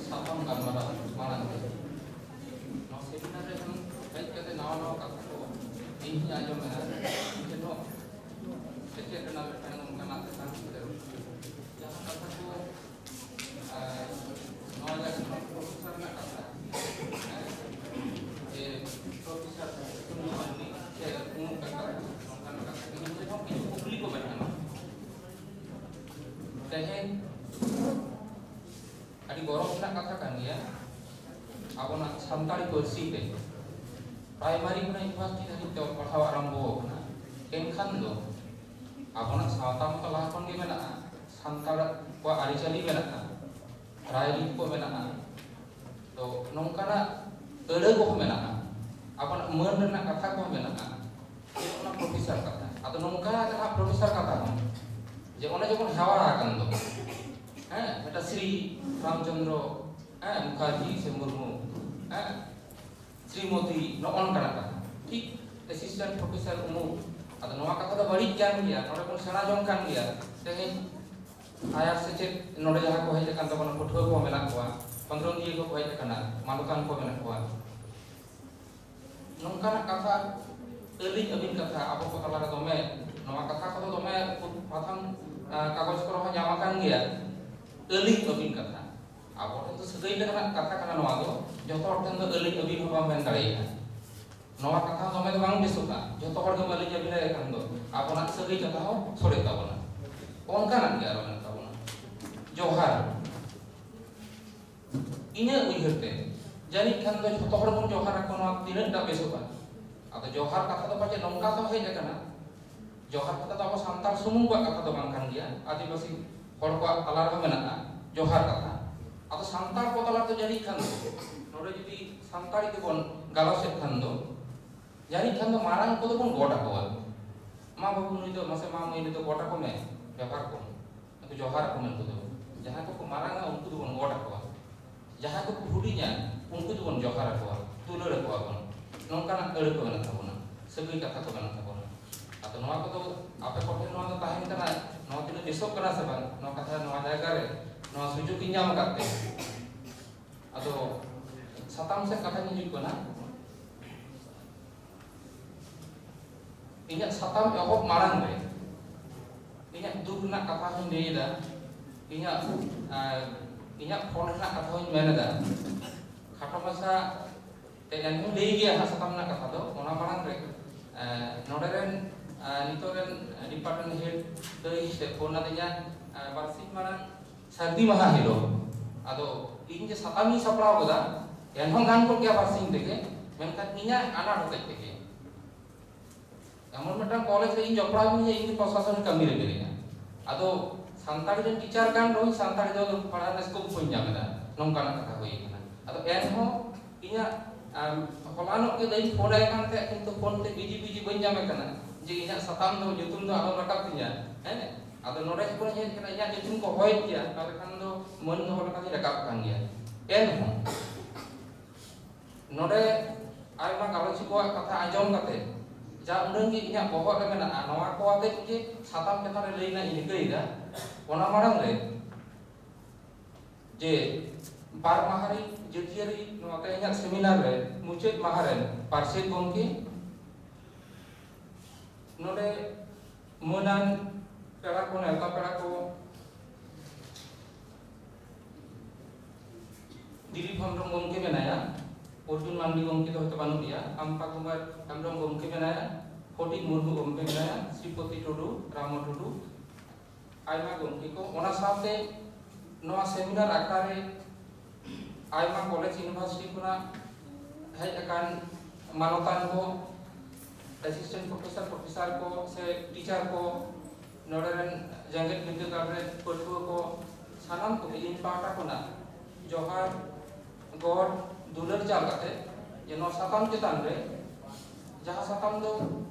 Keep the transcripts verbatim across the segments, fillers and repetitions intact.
ᱥᱟᱛᱟᱢ ᱜᱟᱞᱢᱟᱨᱟᱣ ᱢᱟᱲᱟᱝ ᱨᱮ ᱱᱚᱣᱟ ᱥᱮᱢᱤᱱᱟᱨ ᱨᱮ ᱦᱮᱡ ᱠᱟᱛᱮ ᱱᱟᱣᱟ ᱱᱟᱣᱟ ᱠᱟᱛᱷᱟ ᱠᱚ ᱤᱧ ᱦᱚᱸᱧ ᱟᱸᱡᱚᱢᱮᱫᱟ᱾ ᱤᱧ ᱴᱷᱮᱱ ᱦᱚᱸ ᱥᱮᱪᱮᱫ ᱨᱮᱱᱟᱜ ᱢᱤᱫᱴᱟᱝ ᱱᱚᱝᱠᱟᱱᱟᱜ ᱪᱮᱛᱟᱱ ᱡᱟᱦᱟᱸ ᱠᱟᱛᱷᱟ ᱠᱚ ᱱᱚᱣᱟ ᱡᱟᱦᱟᱸ ᱯᱨᱚᱯᱷᱮᱥᱚᱨ ᱨᱮᱱᱟᱜ ᱠᱟᱛᱷᱟ, ᱡᱮ ᱯᱨᱚᱯᱷᱮᱥᱚᱨ ᱥᱮ ᱩᱢᱩᱠ ᱠᱟᱛᱷᱟ, ᱱᱚᱝᱠᱟᱱ ᱠᱟᱛᱷᱟ ᱠᱚ ᱡᱮᱢᱚᱱ ᱠᱤᱪᱷᱩ ᱠᱩᱠᱞᱤ ᱠᱚ ᱢᱮᱱᱟᱜᱼᱟ᱾ ᱛᱮᱦᱮᱧ ᱟᱹᱰᱤ ᱜᱚᱨᱚᱵᱽ ᱨᱮᱱᱟᱜ ᱠᱟᱛᱷᱟ ᱠᱟᱱ ᱜᱮᱭᱟ, ᱟᱵᱚᱱᱟᱜ ᱥᱟᱱᱛᱟᱲᱤ ᱯᱟᱹᱨᱥᱤ ᱛᱮ ᱯᱨᱟᱭᱢᱟᱨᱤ ᱠᱷᱚᱱᱟᱜ ᱤᱭᱩᱱᱤᱵᱷᱟᱨᱥᱤᱴᱤ ᱫᱷᱟᱹᱵᱤᱡ ᱛᱮ ᱚᱞ ᱯᱟᱲᱦᱟᱣ ᱟᱨᱟᱢᱵᱷᱚ ᱟᱠᱟᱱᱟ᱾ ᱮᱱᱠᱷᱟᱱ ᱫᱚ ᱟᱵᱚᱱᱟᱜ ᱥᱟᱶᱛᱟ ᱢᱟᱛᱚ ᱞᱟᱦᱟ ᱠᱷᱚᱱ ᱜᱮ ᱢᱮᱱᱟᱜᱼᱟ, ᱥᱟᱱᱛᱟᱲ ᱠᱚᱣᱟᱜ ᱟᱹᱨᱤᱪᱟᱹᱞᱤ ᱢᱮᱱᱟᱜᱼᱟ, ᱨᱟᱭᱨᱤᱛ ᱠᱚ ᱢᱮᱱᱟᱜᱼᱟ, ᱛᱚ ᱱᱚᱝᱠᱟᱱᱟᱜ ᱟᱹᱲᱟᱹ ᱠᱚᱦᱚᱸ ᱢᱮᱱᱟᱜᱼᱟ, ᱟᱵᱚᱱᱟᱜ ᱢᱟᱹᱱ ᱨᱮᱱᱟᱜ ᱠᱟᱛᱷᱟ ᱠᱚᱦᱚᱸ ᱢᱮᱱᱟᱜᱼᱟ᱾ ᱡᱮ ᱚᱱᱟ ᱯᱨᱚᱯᱷᱮᱥᱚᱨ ᱠᱟᱛᱷᱟ, ᱟᱫᱚ ᱱᱚᱝᱠᱟ ᱡᱟᱦᱟᱸ ᱯᱨᱚᱯᱷᱮᱥᱚᱨ ᱠᱟᱛᱷᱟ ᱦᱚᱸ, ᱡᱮ ᱚᱱᱮ ᱡᱮᱢᱚᱱ ᱦᱮᱣᱟ ᱟᱠᱟᱱ ᱫᱚ, ᱦᱮᱸ, ᱢᱤᱫᱴᱟᱝ ᱥᱨᱤ ᱨᱟᱢᱪᱚᱸᱫᱽᱨᱚ, ᱦᱮᱸ, ᱢᱩᱠᱷᱟᱨᱡᱤ ᱥᱮ ᱢᱩᱨᱢᱩ, ᱦᱮᱸ, ᱥᱨᱤᱢᱚᱛᱤ, ᱱᱚᱜᱼᱚ ᱱᱚᱝᱠᱟᱱᱟᱜ ᱠᱟᱛᱷᱟ᱾ ᱴᱷᱤᱠ, ᱮᱥᱤᱥᱴᱮᱱᱴ ᱯᱨᱚᱯᱷᱮᱥᱚᱨ ᱩᱢᱩᱠ᱾ ᱟᱫᱚ ᱱᱚᱣᱟ ᱠᱟᱛᱷᱟ ᱫᱚ ᱵᱟᱹᱲᱤᱡ ᱠᱟᱱ ᱜᱮᱭᱟ, ᱱᱚᱰᱮ ᱵᱚᱱ ᱥᱮᱬᱟ ᱡᱚᱝ ᱠᱟᱱ ᱜᱮᱭᱟ᱾ ᱛᱮᱦᱮᱧ ᱦᱟᱭᱟᱨ ᱥᱮᱪᱮᱫ ᱱᱚᱰᱮ ᱡᱟᱦᱟᱸ ᱠᱚ ᱦᱮᱡ ᱟᱠᱟᱱ ᱛᱟᱵᱚᱱᱟ, ᱯᱟᱹᱴᱷᱩᱣᱟᱹ ᱠᱚ ᱢᱮᱱᱟᱜ ᱠᱚᱣᱟ, ᱠᱷᱚᱸᱫᱽᱨᱚᱸᱫᱤᱭᱟᱹ ᱠᱚᱠᱚ ᱦᱮᱡ ᱟᱠᱟᱱᱟ, ᱢᱟᱱᱚᱛᱟᱱ ᱠᱚ ᱢᱮᱱᱟᱜ ᱠᱚᱣᱟ᱾ ᱱᱚᱝᱠᱟᱱᱟᱜ ᱠᱟᱛᱷᱟ, ᱟᱹᱞᱤᱧ ᱟᱹᱵᱤᱱ ᱠᱟᱛᱷᱟ ᱟᱵᱚ ᱠᱚ ᱛᱟᱞᱟᱨᱮ ᱫᱚᱢᱮ, ᱱᱚᱣᱟ ᱠᱟᱛᱷᱟ ᱠᱚᱫᱚ ᱫᱚᱢᱮ ᱯᱟᱛᱷᱟᱢ, ᱟ, ᱠᱟᱜᱚᱡᱽ ᱠᱚᱨᱮ ᱦᱚᱸ ᱧᱟᱢ ᱟᱠᱟᱱ ᱜᱮᱭᱟ᱾ ᱟᱹᱞᱤᱧ ᱟᱹᱵᱤᱱ ᱠᱟᱛᱷᱟ, ᱟᱵᱚ ᱴᱷᱮᱱ ᱫᱚ ᱥᱟᱹᱜᱟᱹᱭ ᱞᱮᱠᱟᱱᱟᱜ ᱠᱟᱛᱷᱟ ᱠᱟᱱᱟ ᱱᱚᱣᱟ ᱫᱚ, ᱡᱚᱛᱚ ᱦᱚᱲ ᱴᱷᱮᱱ ᱫᱚ ᱟᱹᱞᱤᱧ ᱟᱹᱵᱤᱱ ᱦᱚᱸ ᱵᱟᱢ ᱢᱮᱱ ᱫᱟᱲᱮᱭᱟᱜᱼᱟ᱾ ᱱᱚᱣᱟ ᱠᱟᱛᱷᱟ ᱦᱚᱸ ᱫᱚᱢᱮ ᱫᱚ ᱵᱟᱝ ᱵᱮᱥᱚᱜᱼᱟ, ᱡᱚᱛᱚ ᱦᱚᱲ ᱜᱮ ᱟᱹᱞᱤᱧ ᱟᱹᱵᱤᱱ ᱞᱟᱹᱭ ᱠᱷᱟᱱ ᱫᱚ ᱟᱵᱚᱱᱟᱜ ᱥᱟᱹᱜᱟᱹᱭ ᱠᱟᱛᱷᱟ ᱦᱚᱸ ᱥᱚᱲᱮᱜ ᱛᱟᱵᱚᱱᱟ᱾ ᱚᱱᱠᱟᱱᱟᱜ ᱜᱮ ᱟᱨᱚ ᱢᱮᱱᱟᱜ ᱛᱟᱵᱚᱱᱟ ᱡᱚᱦᱟᱨ᱾ ᱤᱧᱟᱹᱜ ᱩᱭᱦᱟᱹᱨ ᱛᱮ ᱡᱟᱹᱱᱤᱡ ᱠᱷᱟᱱ ᱫᱚ ᱡᱷᱚᱛᱚ ᱦᱚᱲ ᱵᱚᱱ ᱡᱚᱦᱟᱨ ᱟᱠᱚ, ᱱᱚᱣᱟ ᱛᱤᱱᱟᱹᱜ ᱴᱟ ᱵᱮᱥᱚᱜᱼᱟ᱾ ᱟᱫᱚ ᱡᱚᱦᱟᱨ ᱠᱟᱛᱷᱟ ᱫᱚ ᱯᱟᱪᱮᱫ ᱱᱚᱝᱠᱟ ᱫᱚ ᱦᱮᱡ ᱟᱠᱟᱱᱟ, ᱡᱚᱦᱟᱨ ᱠᱟᱛᱷᱟ ᱫᱚ ᱟᱵᱚ ᱥᱟᱱᱛᱟᱲ ᱥᱩᱢᱩᱝ ᱠᱚᱣᱟᱜ ᱠᱟᱛᱷᱟ ᱫᱚ ᱵᱟᱝ ᱠᱟᱱ ᱜᱮᱭᱟ, ᱟᱹᱫᱤᱵᱟᱹᱥᱤ ᱦᱚᱲ ᱠᱚᱣᱟᱜ ᱛᱟᱞᱟ ᱨᱮᱦᱚᱸ ᱢᱮᱱᱟᱜᱼᱟ ᱡᱚᱦᱟᱨ ᱠᱟᱛᱷᱟ᱾ ᱟᱫᱚ ᱥᱟᱱᱛᱟᱲ ᱠᱚ ᱛᱟᱞᱟ ᱨᱮᱫᱚ ᱡᱟᱹᱱᱤᱡ ᱠᱷᱟᱱ ᱫᱚ ᱱᱚᱰᱮ ᱡᱩᱫᱤ ᱥᱟᱱᱛᱟᱲᱤ ᱛᱮᱵᱚᱱ ᱜᱟᱞᱚᱪᱮᱫ ᱠᱷᱟᱱ ᱫᱚ, ᱡᱟᱹᱱᱤᱡ ᱠᱷᱟᱱ ᱫᱚ ᱢᱟᱨᱟᱝ ᱠᱚᱫᱚ ᱵᱚᱱ ᱜᱚᱰ ᱟᱠᱚᱣᱟ, "ᱢᱟ ᱵᱟᱹᱵᱩ ᱱᱩᱭ ᱫᱚ, ᱢᱟᱥᱮ ᱢᱟ ᱢᱟᱹᱭ ᱱᱩᱭ ᱫᱚ ᱜᱚᱰ ᱟᱠᱚ ᱢᱮ, ᱵᱮᱵᱷᱟᱨ ᱠᱚᱢ", ᱩᱱᱠᱩ ᱡᱚᱦᱟᱨ ᱟᱠᱚ ᱢᱮ᱾ ᱩᱱᱠᱩ ᱫᱚ ᱡᱟᱦᱟᱸᱭ ᱠᱚᱠᱚ ᱢᱟᱨᱟᱝᱟ ᱩᱱᱠᱩ ᱫᱚᱵᱚᱱ ᱜᱚᱰ ᱟᱠᱚᱣᱟ, ᱡᱟᱦᱟᱸᱭ ᱠᱚᱠᱚ ᱦᱩᱰᱤᱧᱟ ᱩᱱᱠᱩ ᱫᱚᱵᱚᱱ ᱡᱚᱦᱟᱨ ᱟᱠᱚᱣᱟ, ᱫᱩᱞᱟᱹᱲ ᱟᱠᱚᱣᱟ ᱵᱚᱱ᱾ ᱱᱚᱝᱠᱟᱱᱟᱜ ᱟᱹᱲᱟᱹ ᱠᱚ ᱢᱮᱱᱟᱜ ᱛᱟᱵᱚᱱᱟ, ᱥᱟᱹᱜᱟᱹᱭ ᱠᱟᱛᱷᱟ ᱠᱚ ᱢᱮᱱᱟᱜ ᱛᱟᱵᱚᱱᱟ᱾ ᱟᱫᱚ ᱱᱚᱣᱟ ᱠᱚᱫᱚ ᱟᱯᱮ ᱠᱚᱴᱷᱮᱱ ᱱᱚᱣᱟ ᱫᱚ ᱛᱟᱦᱮᱱ ᱠᱟᱱᱟ, ᱱᱚᱣᱟ ᱛᱤᱱᱟᱹᱜ ᱵᱮᱥᱚᱜ ᱠᱟᱱᱟ ᱥᱮ ᱵᱟᱝ, ᱱᱚᱣᱟ ᱠᱟᱛᱷᱟ, ᱱᱚᱣᱟ ᱡᱟᱭᱜᱟ ᱨᱮ ᱱᱚᱣᱟ ᱥᱩᱡᱳᱜᱽ ᱤᱧ ᱧᱟᱢ ᱟᱠᱟᱫ ᱛᱮ᱾ ᱟᱫᱚ ᱥᱟᱛᱟᱢ ᱥᱮᱫ ᱠᱟᱛᱷᱟᱧ ᱦᱤᱡᱩᱜ ᱠᱟᱱᱟ᱾ ᱤᱧᱟᱹᱜ ᱥᱟᱛᱟᱢ ᱮᱦᱚᱵ ᱢᱟᱲᱟᱝ ᱨᱮ ᱤᱧᱟᱹᱜ ᱫᱩᱠ ᱨᱮᱱᱟᱜ ᱠᱟᱛᱷᱟ ᱦᱚᱧ ᱞᱟᱹᱭ ᱮᱫᱟ, ᱤᱧᱟᱹᱜ, ᱟᱨ ᱤᱧᱟᱹᱜ ᱯᱷᱳᱱ ᱨᱮᱱᱟᱜ ᱠᱟᱛᱷᱟ ᱦᱚᱧ ᱢᱮᱱ ᱮᱫᱟ᱾ ᱠᱷᱟᱴᱚ ᱢᱟᱪᱷᱟ ᱛᱮ ᱮᱱᱦᱚᱸᱧ ᱞᱟᱹᱭ ᱜᱮᱭᱟ ᱦᱟᱸᱜ ᱥᱟᱛᱟᱢ ᱨᱮᱱᱟᱜ ᱠᱟᱛᱷᱟ ᱫᱚ᱾ ᱚᱱᱟ ᱢᱟᱲᱟᱝ ᱨᱮ, ᱮ, ᱱᱚᱰᱮ ᱨᱮᱱ, ᱮ, ᱱᱤᱛᱚᱜ ᱨᱮᱱ department head ᱫᱟᱹᱭ ᱥᱮ ᱯᱷᱳᱱ ᱟᱹᱫᱤᱧᱟ, ᱮ, ᱵᱟᱨᱥᱤᱧ ᱢᱟᱲᱟᱝ ᱥᱟᱹᱨᱫᱤ ᱢᱟᱦᱟ ᱦᱤᱞᱳᱜ᱾ ᱟᱫᱚ ᱤᱧ ᱡᱮ ᱥᱟᱛᱟᱢ ᱤᱧ ᱥᱟᱯᱲᱟᱣ ᱠᱟᱫᱟ, ᱮᱱᱦᱚᱸ ᱜᱟᱱ ᱠᱚᱜ ᱜᱮᱭᱟ ᱵᱟᱨᱥᱤᱧ ᱛᱮᱜᱮ, ᱢᱮᱱᱠᱷᱟᱱ ᱤᱧᱟᱹᱜ ᱟᱱᱟᱴ ᱦᱚᱛᱮᱡ ᱛᱮᱜᱮ᱾ ᱮᱢᱚᱱ ᱢᱤᱫᱴᱟᱝ ᱠᱚᱞᱮᱡᱽ ᱨᱮ ᱤᱧ ᱡᱚᱯᱲᱟᱣ ᱢᱤᱱᱟᱹᱧᱟ, ᱤᱧ ᱫᱚ ᱯᱨᱚᱥᱟᱥᱚᱱᱤᱠ ᱠᱟᱹᱢᱤ ᱨᱮ ᱢᱤᱱᱟᱹᱧᱟ᱾ ᱟᱫᱚ ᱥᱟᱱᱛᱟᱲᱤ ᱨᱮᱱ ᱴᱤᱪᱟᱨ ᱠᱟᱱ ᱨᱮᱦᱚᱸᱧ, ᱥᱟᱱᱛᱟᱲᱤ ᱫᱚ ᱯᱟᱲᱦᱟᱣ ᱨᱮᱱᱟᱜ ᱥᱠᱳᱯ ᱵᱟᱹᱧ ᱧᱟᱢ ᱮᱫᱟ, ᱱᱚᱝᱠᱟᱱᱟᱜ ᱠᱟᱛᱷᱟ ᱦᱩᱭ ᱟᱠᱟᱱᱟ᱾ ᱟᱫᱚ ᱮᱱᱦᱚᱸ ᱤᱧᱟᱹᱜ, ᱟᱢ, ᱦᱚᱞᱟᱱᱚᱜ ᱜᱮ ᱫᱟᱹᱧ ᱯᱷᱳᱱ ᱟᱭ ᱠᱟᱱ ᱛᱟᱦᱮᱸᱫ, ᱠᱤᱱᱛᱩ ᱯᱷᱳᱱ ᱛᱮ ᱵᱤᱡᱤ ᱵᱤᱡᱤ ᱵᱟᱹᱧ ᱧᱟᱢᱮ ᱠᱟᱱᱟ ᱡᱮ ᱤᱧᱟᱹᱜ ᱥᱟᱛᱟᱢ ᱫᱚ, ᱧᱩᱛᱩᱢ ᱫᱚ ᱟᱞᱚᱢ ᱨᱟᱠᱟᱵ ᱛᱤᱧᱟ᱾ ᱦᱮᱸ, ᱟᱫᱚ ᱱᱚᱰᱮ ᱡᱚᱠᱷᱚᱱ ᱦᱮᱡ ᱠᱟᱱᱟ, ᱤᱧᱟᱹᱜ ᱧᱩᱛᱩᱢ ᱠᱚ ᱦᱚᱭᱮᱫ ᱜᱮᱭᱟ, ᱛᱟᱦᱚᱞᱮ ᱠᱷᱟᱱ ᱫᱚ ᱢᱟᱹᱱ ᱫᱚᱦᱚ ᱞᱮᱠᱟᱛᱮᱧ ᱨᱟᱠᱟᱵ ᱠᱟᱱ ᱜᱮᱭᱟ᱾ ᱮᱱᱦᱚᱸ ᱱᱚᱰᱮ ᱟᱭᱢᱟ ᱜᱟᱞᱚᱪᱤᱭᱟᱹ ᱠᱚᱣᱟᱜ ᱠᱟᱛᱷᱟ ᱟᱸᱡᱚᱢ ᱠᱟᱛᱮ ᱡᱟ ᱩᱰᱟᱹᱝ ᱜᱮ ᱤᱧᱟᱹᱜ ᱵᱚᱦᱚᱜ ᱨᱮ ᱢᱮᱱᱟᱜᱼᱟ, ᱱᱚᱣᱟ ᱠᱚ ᱟᱛᱮᱫ ᱜᱮ ᱥᱟᱛᱟᱢ ᱪᱮᱛᱟᱱ ᱨᱮ ᱞᱟᱹᱭ ᱨᱮᱱᱟᱜ ᱤᱧ ᱨᱤᱠᱟᱹᱭᱮᱫᱟ᱾ ᱚᱱᱟ ᱢᱟᱲᱟᱝ ᱨᱮ ᱡᱮ ᱵᱟᱨ ᱢᱟᱦᱟ ᱨᱮ ᱡᱟᱹᱛᱤᱭᱟᱹᱨᱤ ᱱᱚᱣᱟ ᱛᱮᱦᱮᱧᱟᱜ ᱥᱮᱢᱤᱱᱟᱨ ᱨᱮ ᱢᱩᱪᱟᱹᱫ ᱢᱟᱦᱟ ᱨᱮᱱ ᱯᱟᱨᱥᱮᱛ ᱜᱚᱢᱠᱮ, ᱱᱚᱰᱮ ᱢᱟᱹᱱᱟᱱ ᱯᱮᱲᱟ ᱠᱚ, ᱱᱮᱣᱛᱟ ᱯᱮᱲᱟ ᱠᱚ, ᱫᱤᱞᱤᱯ ᱦᱮᱢᱵᱨᱚᱢ ᱜᱚᱢᱠᱮ ᱢᱮᱱᱟᱭᱟ, ᱚᱨᱡᱩᱱ ᱢᱟᱱᱰᱤ ᱜᱚᱢᱠᱮ ᱫᱚ ᱦᱚᱭᱛᱚ ᱵᱟᱹᱱᱩᱜ ᱜᱮᱭᱟ, ᱟᱢᱯᱟ ᱠᱩᱢᱟᱨ ᱦᱮᱢᱵᱨᱚᱢ ᱜᱚᱢᱠᱮ ᱢᱮᱱᱟᱭᱟ, ᱯᱷᱚᱴᱤᱠ ᱢᱩᱨᱢᱩ ᱜᱚᱢᱠᱮ ᱢᱮᱱᱟᱭᱟ, ᱥᱨᱤᱯᱚᱛᱤ ᱴᱩᱰᱩ, ᱨᱟᱢᱚ ᱴᱩᱰᱩ, ᱟᱭᱢᱟ ᱜᱚᱢᱠᱮ ᱠᱚ᱾ ᱚᱱᱟ ᱥᱟᱶᱛᱮ ᱱᱚᱣᱟ ᱥᱮᱢᱤᱱᱟᱨ ᱟᱠᱷᱲᱟ ᱨᱮ ᱟᱭᱢᱟ ᱠᱚᱞᱮᱡᱽ ᱤᱭᱩᱱᱤᱵᱷᱟᱨᱥᱤᱴᱤ ᱠᱷᱚᱱᱟᱜ ᱦᱮᱡ ᱟᱠᱟᱱ ᱢᱟᱱᱚᱛᱟᱱ ᱠᱚ, ᱮᱥᱤᱥᱴᱮᱱᱴ ᱯᱨᱚᱯᱷᱮᱥᱚᱨ, ᱯᱨᱚᱯᱷᱮᱥᱚᱨ ᱠᱚ ᱥᱮ ᱴᱤᱪᱟᱨ ᱠᱚ, ᱱᱚᱰᱮ ᱨᱮᱱ ᱡᱮᱜᱮᱛ ᱵᱤᱨᱫᱟᱹᱜᱟᱲ ᱨᱮ ᱯᱟᱹᱴᱷᱩᱣᱟᱹ ᱠᱚ, ᱥᱟᱱᱟᱢ ᱠᱚᱜᱮ ᱤᱧ ᱯᱟᱦᱴᱟ ᱠᱷᱚᱱᱟᱜ ᱡᱚᱦᱟᱨ, ᱜᱚᱰ, ᱫᱩᱞᱟᱹᱲ ᱪᱟᱞ ᱠᱟᱛᱮ ᱡᱮ ᱱᱚᱣᱟ ᱥᱟᱛᱟᱢ ᱪᱮᱛᱟᱱ ᱨᱮ, ᱡᱟᱦᱟᱸ ᱥᱟᱛᱟᱢ ᱫᱚ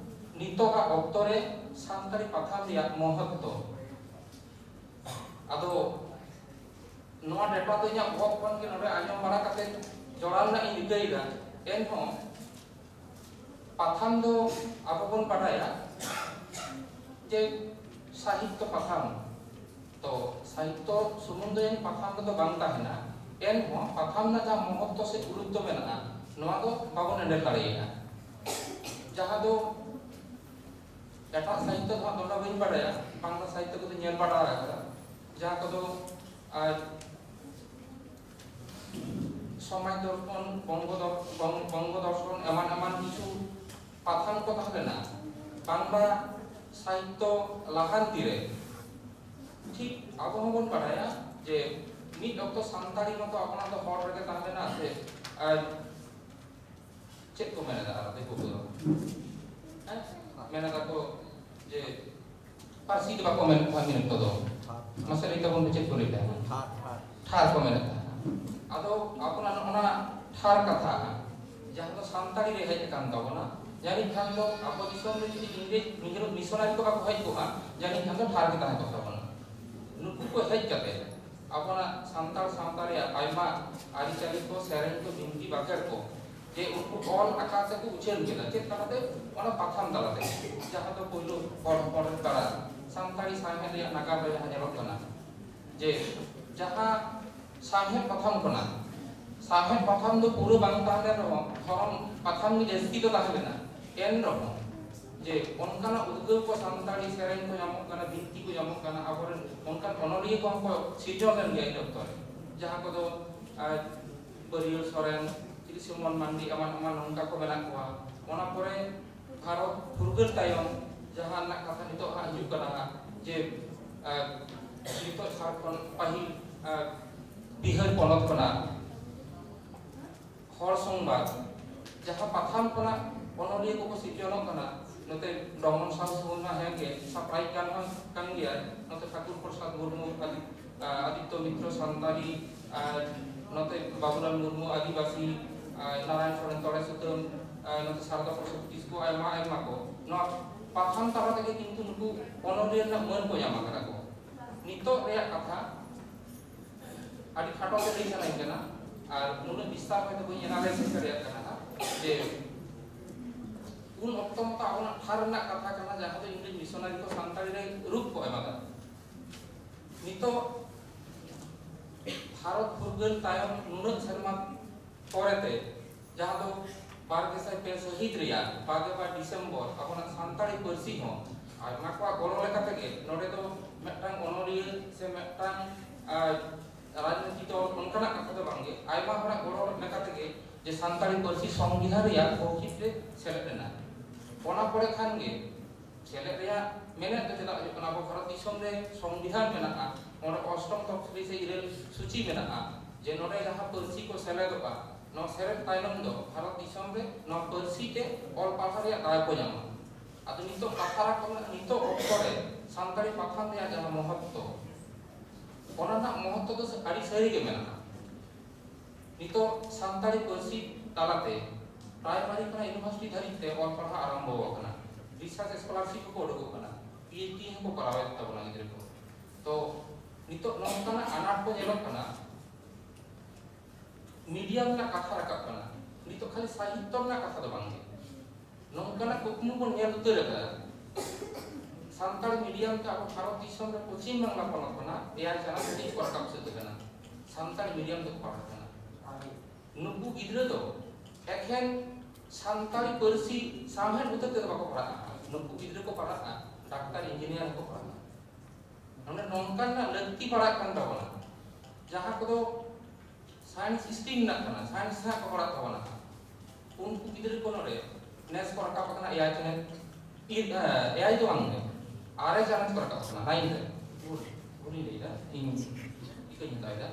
ᱱᱤᱛᱚᱜᱟᱜ ᱚᱠᱛᱚ ᱨᱮ ᱥᱟᱱᱛᱟᱲᱤ ᱯᱟᱛᱷᱟᱢ ᱨᱮᱭᱟᱜ ᱢᱚᱦᱚᱛᱛᱚ᱾ ᱟᱫᱚ ᱱᱚᱣᱟ ᱰᱮᱴᱟ ᱫᱚ ᱤᱧᱟᱹᱜ ᱵᱚᱦᱚᱜ ᱠᱷᱚᱱ ᱜᱮ ᱱᱚᱰᱮ ᱟᱸᱡᱚᱢ ᱵᱟᱲᱟ ᱠᱟᱛᱮ ᱡᱚᱲᱟᱣ ᱨᱮᱱᱟᱜ ᱤᱧ ᱨᱤᱠᱟᱹᱭᱮᱫᱟ᱾ ᱮᱱᱦᱚᱸ ᱯᱟᱛᱷᱟᱢ ᱫᱚ ᱟᱵᱚ ᱵᱚᱱ ᱵᱟᱰᱟᱭᱟ, ᱡᱮ ᱥᱟᱦᱤᱛᱛᱚ ᱯᱟᱛᱷᱟᱢ, ᱛᱚ ᱥᱟᱦᱤᱛᱛᱚ ᱥᱩᱢᱩᱝ ᱫᱚ ᱡᱟᱹᱱᱤᱡ ᱯᱟᱛᱷᱟᱢ ᱨᱮᱫᱚ ᱵᱟᱝ ᱛᱟᱦᱮᱱᱟ, ᱮᱱᱦᱚᱸ ᱯᱟᱛᱷᱟᱢ ᱨᱮᱱᱟᱜ ᱡᱟᱦᱟᱸ ᱢᱚᱦᱚᱛᱛᱚ ᱥᱮ ᱜᱩᱨᱩᱛᱛᱚ ᱢᱮᱱᱟᱜᱼᱟ, ᱱᱚᱣᱟ ᱫᱚ ᱵᱟᱵᱚᱱ ᱮᱸᱰᱮᱞ ᱫᱟᱲᱮᱭᱟᱜᱼᱟ᱾ ᱡᱟᱦᱟᱸ ᱫᱚ ᱮᱴᱟᱜ ᱥᱟᱦᱤᱛᱛᱚ ᱫᱚ ᱦᱟᱸᱜ ᱫᱚᱢᱮ ᱵᱟᱹᱧ ᱵᱟᱲᱟᱭᱟ, ᱵᱟᱝᱞᱟ ᱥᱟᱦᱤᱛᱛᱚ ᱠᱚᱫᱚ ᱧᱮᱞ ᱵᱟᱲᱟ ᱟᱠᱟᱫᱟ, ᱡᱟᱦᱟᱸ ᱠᱚᱫᱚ ᱟᱨ ᱥᱚᱢᱟᱡᱽ ᱫᱚᱨᱯᱚᱱ, ᱵᱚᱝᱜᱚ ᱫᱚᱨ-, ᱵᱚᱝ-, ᱵᱚᱝᱜᱚ ᱫᱚᱨᱥᱚᱱ, ᱮᱢᱟᱱ ᱮᱢᱟᱱ ᱠᱤᱪᱷᱩ ᱯᱟᱛᱷᱟᱢ ᱠᱚ ᱛᱟᱦᱮᱸ ᱞᱮᱱᱟ ᱵᱟᱝᱞᱟ ᱥᱟᱦᱤᱛᱛᱚ ᱞᱟᱦᱟᱱᱛᱤ ᱨᱮ᱾ ᱴᱷᱤᱠ ᱟᱵᱚ ᱦᱚᱸᱵᱚᱱ ᱵᱟᱰᱟᱭᱟ ᱡᱮ ᱢᱤᱫ ᱚᱠᱛᱚ ᱥᱟᱱᱛᱟᱲᱤ ᱢᱟᱛᱚ ᱟᱯᱱᱟᱨ ᱫᱚ ᱦᱚᱲ ᱨᱮᱜᱮ ᱛᱟᱦᱮᱸ ᱞᱮᱱᱟ ᱥᱮ, ᱟᱨ ᱪᱮᱫ ᱠᱚ ᱢᱮᱱ ᱮᱫᱟ ᱟᱨ ᱫᱤᱠᱩ ᱠᱚᱫᱚ? ᱦᱮᱸ? ᱢᱮᱱ ᱮᱫᱟ ᱠᱚ ᱡᱮ ᱯᱟᱹᱨᱥᱤ ᱫᱚ ᱵᱟᱠᱚ ᱢᱮᱱ ᱠᱚᱣᱟ ᱢᱤᱫ ᱚᱠᱛᱚ ᱫᱚ᱾ ᱢᱟᱥᱮ ᱞᱟᱹᱭ ᱛᱟᱵᱚᱱ ᱯᱮ, ᱪᱮᱫ ᱠᱚ ᱞᱟᱹᱭ ᱮᱫᱟ? ᱴᱷᱟᱴ, ᱴᱷᱟᱴ᱾ ᱴᱷᱟᱨ ᱠᱚ ᱢᱮᱱ ᱮᱫᱟ᱾ ᱟᱫᱚ ᱟᱵᱚᱱᱟᱜ ᱱᱚᱜᱼᱚ ᱱᱟ ᱴᱷᱟᱨ ᱠᱟᱛᱷᱟ, ᱡᱟᱦᱟᱸ ᱫᱚ ᱥᱟᱱᱛᱟᱲᱤ ᱨᱮ ᱦᱮᱡ ᱟᱠᱟᱱ ᱛᱟᱵᱚᱱᱟ, ᱡᱟᱹᱱᱤᱡ ᱠᱷᱟᱱ ᱫᱚ ᱟᱵᱚ ᱫᱤᱥᱚᱢ ᱨᱮ ᱡᱩᱫᱤ ᱤᱝᱨᱮᱡᱽ ᱢᱤᱥᱚᱱᱟᱨᱤ ᱠᱚ ᱵᱟᱠᱚ ᱦᱮᱡ ᱠᱚᱜᱼᱟ, ᱡᱟᱹᱱᱤᱡ ᱠᱷᱟᱱ ᱫᱚ ᱴᱷᱟᱨ ᱜᱮ ᱛᱟᱦᱮᱸ ᱠᱚᱜ ᱛᱟᱵᱚᱱᱟ᱾ ᱱᱩᱠᱩ ᱠᱚ ᱦᱮᱡ ᱠᱟᱛᱮ ᱟᱵᱚᱱᱟᱜ ᱥᱟᱱᱛᱟᱲ ᱥᱟᱶᱛᱟ ᱨᱮᱭᱟᱜ ᱟᱭᱢᱟ ᱟᱹᱨᱤᱪᱟᱹᱞᱤ ᱠᱚ, ᱥᱮᱨᱮᱧ ᱠᱚ, ᱵᱤᱱᱛᱤ ᱵᱟᱠᱷᱮᱲ ᱠᱚ, ᱡᱮ ᱩᱱᱠᱩ ᱚᱞ ᱟᱠᱟᱫ ᱛᱮᱠᱚ ᱩᱪᱷᱟᱹᱱ ᱠᱮᱫᱟ᱾ ᱪᱮᱫ ᱛᱟᱞᱟᱛᱮ? ᱚᱱᱟ ᱯᱟᱛᱷᱟᱢ ᱛᱟᱞᱟᱛᱮ, ᱡᱟᱦᱟᱸ ᱫᱚ ᱯᱳᱭᱞᱳ ᱦᱚᱲ ᱦᱚᱯᱚᱱ ᱨᱮᱱ ᱠᱟᱬᱟ ᱥᱟᱱᱛᱟᱲᱤ ᱥᱟᱶᱦᱮᱫ ᱨᱮᱭᱟᱜ ᱱᱟᱜᱟᱢ ᱨᱮ ᱡᱟᱦᱟᱸ ᱧᱮᱞᱚᱜ ᱠᱟᱱᱟ, ᱡᱮ ᱡᱟᱦᱟᱸ ᱥᱟᱶᱦᱮᱫ ᱯᱟᱛᱷᱟᱢ ᱠᱷᱚᱱᱟᱜ, ᱥᱟᱶᱦᱮᱫ ᱯᱟᱛᱷᱟᱢ ᱫᱚ ᱯᱩᱨᱟᱹ ᱵᱟᱝ ᱛᱟᱦᱮᱸ ᱞᱮᱱ ᱨᱮᱦᱚᱸ, ᱫᱷᱚᱨᱚᱢ ᱯᱟᱛᱷᱟᱢ ᱜᱮ ᱡᱟᱹᱥᱛᱤ ᱫᱚ ᱛᱟᱦᱮᱸ ᱞᱮᱱᱟ, ᱮᱱ ᱨᱮᱦᱚᱸ ᱡᱮ ᱚᱱᱠᱟᱱᱟᱜ ᱩᱫᱽᱜᱟᱹᱣ ᱠᱚ ᱥᱟᱱᱛᱟᱲᱤ ᱥᱮᱨᱮᱧ ᱠᱚ ᱧᱟᱢᱚᱜ ᱠᱟᱱᱟ, ᱵᱤᱱᱛᱤ ᱠᱚ ᱧᱟᱢᱚᱜ ᱠᱟᱱᱟ, ᱟᱵᱚᱨᱮᱱ ᱚᱱᱠᱟᱱ ᱚᱱᱚᱞᱤᱭᱟᱹ ᱠᱚᱦᱚᱸ ᱠᱚ ᱥᱤᱨᱡᱚᱱ ᱞᱮᱱ ᱜᱮᱭᱟ ᱤᱱ ᱚᱠᱛᱚ ᱨᱮ, ᱡᱟᱦᱟᱸ ᱠᱚᱫᱚ, ᱟᱨ, ᱵᱟᱹᱨᱤᱭᱟᱹᱲ ᱥᱚᱨᱮᱱ, ᱛᱤᱞᱤᱥᱤᱢᱚᱱ ᱢᱟᱱᱰᱤ, ᱮᱢᱟᱱ ᱮᱢᱟᱱ ᱱᱚᱝᱠᱟ ᱠᱚ ᱢᱮᱱᱟᱜ ᱠᱚᱣᱟ᱾ ᱚᱱᱟ ᱯᱚᱨᱮ ᱵᱷᱟᱨᱚᱛ ᱯᱷᱩᱨᱜᱟᱹᱞ ᱛᱟᱭᱚᱢ ᱡᱟᱦᱟᱸ ᱨᱮᱱᱟᱜ ᱠᱟᱛᱷᱟ ᱱᱤᱛᱚᱜ ᱦᱟᱸᱜ ᱦᱤᱡᱩᱜ ᱠᱟᱱᱟ ᱦᱟᱸᱜ, ᱡᱮ, ᱟᱨ, ᱱᱤᱛᱚᱜ ᱡᱷᱟᱲᱠᱷᱚᱸᱰ, ᱯᱟᱹᱦᱤᱞ, ᱟᱨ, ᱵᱤᱦᱟᱨ ᱯᱚᱱᱚᱛ ᱠᱷᱚᱱᱟᱜ ᱦᱚᱲ ᱥᱚᱝᱵᱟᱫ, ᱡᱟᱦᱟᱸ ᱯᱟᱛᱷᱟᱢ ᱠᱷᱚᱱᱟᱜ ᱚᱱᱚᱞᱤᱭᱟᱹ ᱠᱚᱠᱚ ᱥᱤᱨᱡᱚᱱᱚᱜ ᱠᱟᱱᱟ, ᱱᱚᱛᱮ ᱰᱚᱢᱚᱱ ᱥᱟᱶ ᱥᱩᱢᱩᱱ ᱢᱟ ᱦᱮᱸ ᱜᱮ, ᱥᱟᱯᱲᱟᱣᱤᱡ ᱠᱟᱱ ᱦᱚᱸ ᱠᱟᱱ ᱜᱮᱭᱟᱭ, ᱱᱚᱛᱮ ᱴᱷᱟᱠᱩᱨ ᱯᱨᱚᱥᱟᱫᱽ ᱢᱩᱨᱢᱩ, ᱟᱫᱤ-, ᱟᱫᱤᱛᱭᱚ ᱢᱤᱛᱨᱚ ᱥᱟᱱᱛᱟᱲᱤ, ᱟᱨ ᱱᱚᱛᱮ ᱵᱟᱵᱩᱞᱟᱞ ᱢᱩᱨᱢᱩ ᱟᱹᱫᱤᱵᱟᱹᱥᱤ, ᱟᱨ ᱱᱟᱨᱟᱭᱚᱱ ᱥᱚᱨᱮᱱ ᱛᱚᱲᱮ ᱥᱩᱛᱟᱹᱢ, ᱟᱨ ᱱᱚᱛᱮ ᱥᱟᱨᱚᱫᱟ ᱯᱨᱚᱥᱟᱫᱽ ᱠᱤᱥᱠᱩ, ᱟᱭᱢᱟ ᱟᱭᱢᱟ ᱠᱚ᱾ ᱱᱚᱣᱟ ᱯᱟᱛᱷᱟᱢ ᱛᱟᱞᱟ ᱛᱮᱜᱮ ᱠᱤᱱᱛᱩ ᱱᱩᱠᱩ ᱚᱱᱚᱞᱤᱭᱟᱹ ᱨᱮᱱᱟᱜ ᱢᱟᱹᱱ ᱠᱚ ᱧᱟᱢ ᱟᱠᱟᱫᱟ ᱠᱚ᱾ ᱱᱤᱛᱚᱜ ᱨᱮᱭᱟᱜ ᱠᱟᱛᱷᱟ, ᱟᱹᱰᱤ ᱠᱷᱟᱴᱚ ᱛᱮ ᱞᱟᱹᱭ ᱥᱟᱱᱟᱧ ᱠᱟᱱᱟ, ᱟᱨ ᱱᱩᱱᱟᱹᱜ ᱵᱤᱥᱛᱟᱨ ᱦᱚᱭᱛᱳ ᱵᱟᱹᱧ analysis ᱫᱟᱲᱮᱭᱟᱜ ᱠᱟᱱᱟ ᱦᱟᱸᱜ, ᱡᱮ ᱩᱱ ᱚᱠᱛᱚ ᱢᱟᱛᱚ ᱟᱵᱚᱱᱟᱜ ᱴᱷᱟᱨ ᱨᱮᱱᱟᱜ ᱠᱟᱛᱷᱟ ᱠᱟᱱᱟ, ᱡᱟᱦᱟᱸ ᱫᱚ ᱤᱝᱨᱮᱡᱽ ᱢᱤᱥᱚᱱᱟᱨᱤ ᱠᱚ ᱥᱟᱱᱛᱟᱲᱤ ᱨᱮ ᱨᱩᱯ ᱠᱚ ᱮᱢ ᱟᱠᱟᱫᱟ᱾ ᱱᱤᱛᱚᱜ ᱵᱷᱟᱨᱚᱛ ᱯᱷᱩᱨᱜᱟᱹᱞ ᱛᱟᱭᱚᱢ ᱱᱩᱱᱟᱹᱜ ᱥᱮᱨᱢᱟ ᱯᱚᱨᱮᱛᱮ, ᱡᱟᱦᱟᱸ ᱫᱚ ᱵᱟᱨ ᱜᱮᱥᱟᱭ ᱯᱮ ᱥᱟᱹᱦᱤᱛ ᱨᱮᱭᱟᱜ ᱵᱟᱨ ᱜᱮᱞ ᱵᱟᱨ ᱰᱤᱥᱮᱢᱵᱚᱨ, ᱟᱵᱚᱱᱟᱜ ᱥᱟᱱᱛᱟᱲᱤ ᱯᱟᱹᱨᱥᱤ ᱦᱚᱸ ᱟᱭᱢᱟ ᱠᱚᱣᱟᱜ ᱜᱚᱲᱚ ᱞᱮᱠᱟ ᱛᱮᱜᱮ ᱱᱚᱰᱮ ᱫᱚ ᱢᱤᱫᱴᱟᱝ ᱚᱱᱚᱞᱤᱭᱟᱹ ᱥᱮ ᱢᱤᱫᱴᱟᱝ, ᱟᱨ ᱨᱟᱡᱽᱱᱤᱛᱤ ᱫᱚᱞ ᱚᱱᱠᱟᱱᱟᱜ ᱠᱟᱛᱷᱟ ᱫᱚ ᱵᱟᱝᱜᱮ, ᱟᱭᱢᱟ ᱦᱚᱲᱟᱜ ᱜᱚᱲᱚ ᱞᱮᱠᱟ ᱛᱮᱜᱮ ᱡᱮ ᱥᱟᱱᱛᱟᱲᱤ ᱯᱟᱹᱨᱥᱤ ᱥᱚᱝᱵᱤᱫᱷᱟᱱ ᱨᱮᱭᱟᱜ ᱛᱚᱦᱚᱵᱤᱞ ᱨᱮ ᱥᱮᱞᱮᱫ ᱮᱱᱟ᱾ ᱚᱱᱟ ᱯᱚᱨᱮ ᱠᱷᱟᱱ ᱜᱮ ᱥᱮᱞᱮᱫ ᱨᱮᱭᱟᱜ ᱢᱮᱱᱮᱫ ᱫᱚ ᱪᱮᱫᱟᱜ ᱦᱩᱭᱩᱜ ᱠᱟᱱᱟ, ᱟᱵᱚ ᱵᱷᱟᱨᱚᱛ ᱫᱤᱥᱚᱢ ᱨᱮ ᱥᱚᱝᱵᱤᱫᱷᱟᱱ ᱢᱮᱱᱟᱜᱼᱟ, ᱚᱸᱰᱮ ᱚᱥᱴᱚᱢ ᱛᱚᱯᱥᱤᱞᱤ ᱥᱮ ᱤᱨᱟᱹᱞ ᱥᱩᱪᱤ ᱢᱮᱱᱟᱜᱼᱟ, ᱡᱮ ᱱᱚᱰᱮ ᱡᱟᱦᱟᱸ ᱯᱟᱹᱨᱥᱤ ᱠᱚ ᱥᱮᱞᱮᱫᱚᱜᱼᱟ, ᱱᱚᱣᱟ ᱥᱮᱞᱮᱫ ᱛᱟᱭᱱᱚᱢ ᱫᱚ ᱵᱷᱟᱨᱚᱛ ᱫᱤᱥᱚᱢ ᱨᱮ ᱱᱚᱣᱟ ᱯᱟᱹᱨᱥᱤ ᱛᱮ ᱚᱞ ᱯᱟᱲᱦᱟᱣ ᱨᱮᱭᱟᱜ ᱫᱟᱣ ᱠᱚ ᱧᱟᱢᱟ᱾ ᱟᱫᱚ ᱱᱤᱛᱚᱜ ᱠᱟᱛᱷᱟ ᱨᱟᱠᱟᱵ ᱠᱟᱱᱟ, ᱱᱤᱛᱚᱜ ᱚᱠᱛᱚ ᱨᱮ ᱥᱟᱱᱛᱟᱲᱤ ᱯᱟᱛᱷᱟᱢ ᱨᱮᱭᱟᱜ ᱡᱟᱦᱟᱸ ᱢᱚᱦᱚᱛᱛᱚ, ᱚᱱᱟ ᱨᱮᱱᱟᱜ ᱢᱚᱦᱚᱛᱛᱚ ᱫᱚ ᱟᱹᱰᱤ ᱥᱟᱹᱨᱤ ᱜᱮ ᱢᱮᱱᱟᱜᱼᱟ᱾ ᱱᱤᱛᱚᱜ ᱥᱟᱱᱛᱟᱲᱤ ᱯᱟᱹᱨᱥᱤ ᱛᱟᱞᱟᱛᱮ ᱯᱨᱟᱭᱢᱟᱨᱤ ᱠᱷᱚᱱᱟᱜ ᱤᱭᱩᱱᱤᱵᱷᱟᱨᱥᱤᱴᱤ ᱫᱷᱟᱹᱨᱤᱡ ᱛᱮ ᱚᱞ ᱯᱟᱲᱦᱟᱣ ᱟᱨᱟᱢᱵᱷᱚ ᱟᱠᱟᱱᱟ, ᱨᱤᱥᱟᱨᱪ ᱥᱠᱚᱞᱟᱨᱥᱤᱯ ᱦᱚᱸᱠᱚ ᱩᱰᱩᱠᱚᱜ ᱠᱟᱱᱟ, ᱯᱤ ᱮᱭᱤᱪ ᱰᱤ ᱦᱚᱸᱠᱚ ᱠᱚᱨᱟᱣᱮᱫ ᱛᱟᱵᱚᱱᱟ ᱜᱤᱫᱽᱨᱟᱹ ᱠᱚ᱾ ᱛᱚ ᱱᱤᱛᱚᱜ ᱱᱚᱝᱠᱟᱱᱟᱜ ᱟᱱᱟᱴ ᱠᱚ ᱧᱮᱞᱚᱜ ᱠᱟᱱᱟ, ᱢᱤᱰᱤᱭᱟᱢ ᱨᱮᱱᱟᱜ ᱠᱟᱛᱷᱟ ᱨᱟᱠᱟᱵ ᱠᱟᱱᱟ, ᱱᱤᱛᱚᱜ ᱠᱷᱟᱹᱞᱤ ᱥᱟᱦᱤᱛᱛᱚ ᱨᱮᱱᱟᱜ ᱠᱟᱛᱷᱟ ᱫᱚ ᱵᱟᱝ ᱜᱮ, ᱱᱚᱝᱠᱟᱱᱟᱜ ᱠᱩᱠᱢᱩ ᱵᱚᱱ ᱧᱮᱞ ᱩᱛᱟᱹᱨ ᱟᱠᱟᱫᱟ᱾ ᱥᱟᱱᱛᱟᱲ ᱢᱤᱰᱤᱭᱟᱢ ᱛᱮ ᱟᱵᱚ ᱵᱷᱟᱨᱚᱛ ᱫᱤᱥᱚᱢ ᱨᱮ ᱯᱚᱪᱷᱤᱢ ᱵᱟᱝᱞᱟ ᱯᱚᱱᱚᱛ ᱠᱷᱚᱱᱟᱜ ᱮᱭᱟᱭ ᱪᱟᱱᱟᱪ ᱛᱮ ᱠᱚ ᱨᱟᱠᱟᱵ ᱥᱟᱹᱛ ᱟᱠᱟᱱᱟ, ᱥᱟᱱᱛᱟᱲ ᱢᱤᱰᱤᱭᱟᱢ ᱛᱮᱠᱚ ᱯᱟᱲᱦᱟᱜ ᱠᱟᱱᱟ᱾ ᱟᱨ ᱱᱩᱠᱩ ᱜᱤᱫᱽᱨᱟᱹ ᱫᱚ ᱮᱠᱷᱮᱱ ᱥᱟᱱᱛᱟᱲᱤ ᱯᱟᱹᱨᱥᱤ ᱥᱟᱶᱦᱮᱫ ᱩᱛᱟᱹᱨ ᱛᱮᱫᱚ ᱵᱟᱠᱚ ᱯᱟᱲᱦᱟᱜᱼᱟ᱾ ᱱᱩᱠᱩ ᱜᱤᱫᱽᱨᱟᱹ ᱠᱚ ᱯᱟᱲᱦᱟᱜᱼᱟ ᱰᱟᱠᱛᱟᱨ, ᱤᱧᱡᱤᱱᱤᱭᱟᱨ ᱦᱚᱸᱠᱚ ᱯᱟᱲᱦᱟᱜᱼᱟ᱾ ᱱᱚᱰᱮ ᱱᱚᱝᱠᱟᱱᱟᱜ ᱞᱟᱹᱠᱛᱤ ᱯᱟᱲᱟᱜ ᱠᱟᱱ ᱛᱟᱵᱚᱱᱟ, ᱡᱟᱦᱟᱸ ᱠᱚᱫᱚ ᱥᱟᱭᱮᱱᱥ ᱥᱴᱨᱤᱢ ᱨᱮᱱᱟᱜ ᱠᱟᱱᱟ, ᱥᱟᱭᱮᱱᱥ ᱨᱮᱱᱟᱜ ᱠᱚ ᱯᱟᱲᱦᱟᱜ ᱛᱟᱵᱚᱱᱟ᱾ ᱩᱱᱠᱩ ᱜᱤᱫᱽᱨᱟᱹ ᱠᱚ ᱱᱚᱰᱮ ᱱᱮᱥ ᱠᱚ ᱨᱟᱠᱟᱵ ᱟᱠᱟᱱᱟ ᱮᱭᱟᱭ ᱪᱟᱱᱟᱪ, ᱮᱭᱟᱭ ᱫᱚ ᱵᱟᱝ ᱜᱮ, ᱟᱨᱮ ᱪᱟᱱᱟᱪ ᱠᱚ ᱨᱟᱠᱟᱵ ᱟᱠᱟᱱᱟ, ᱱᱟᱭᱤᱱ ᱨᱮ᱾ ᱵᱷᱩᱞ, ᱵᱷᱩᱞᱤᱧ ᱞᱟᱹᱭᱫᱟ, ᱤᱧ ᱤᱠᱟᱹᱧ ᱦᱟᱛᱟᱣ ᱮᱫᱟ᱾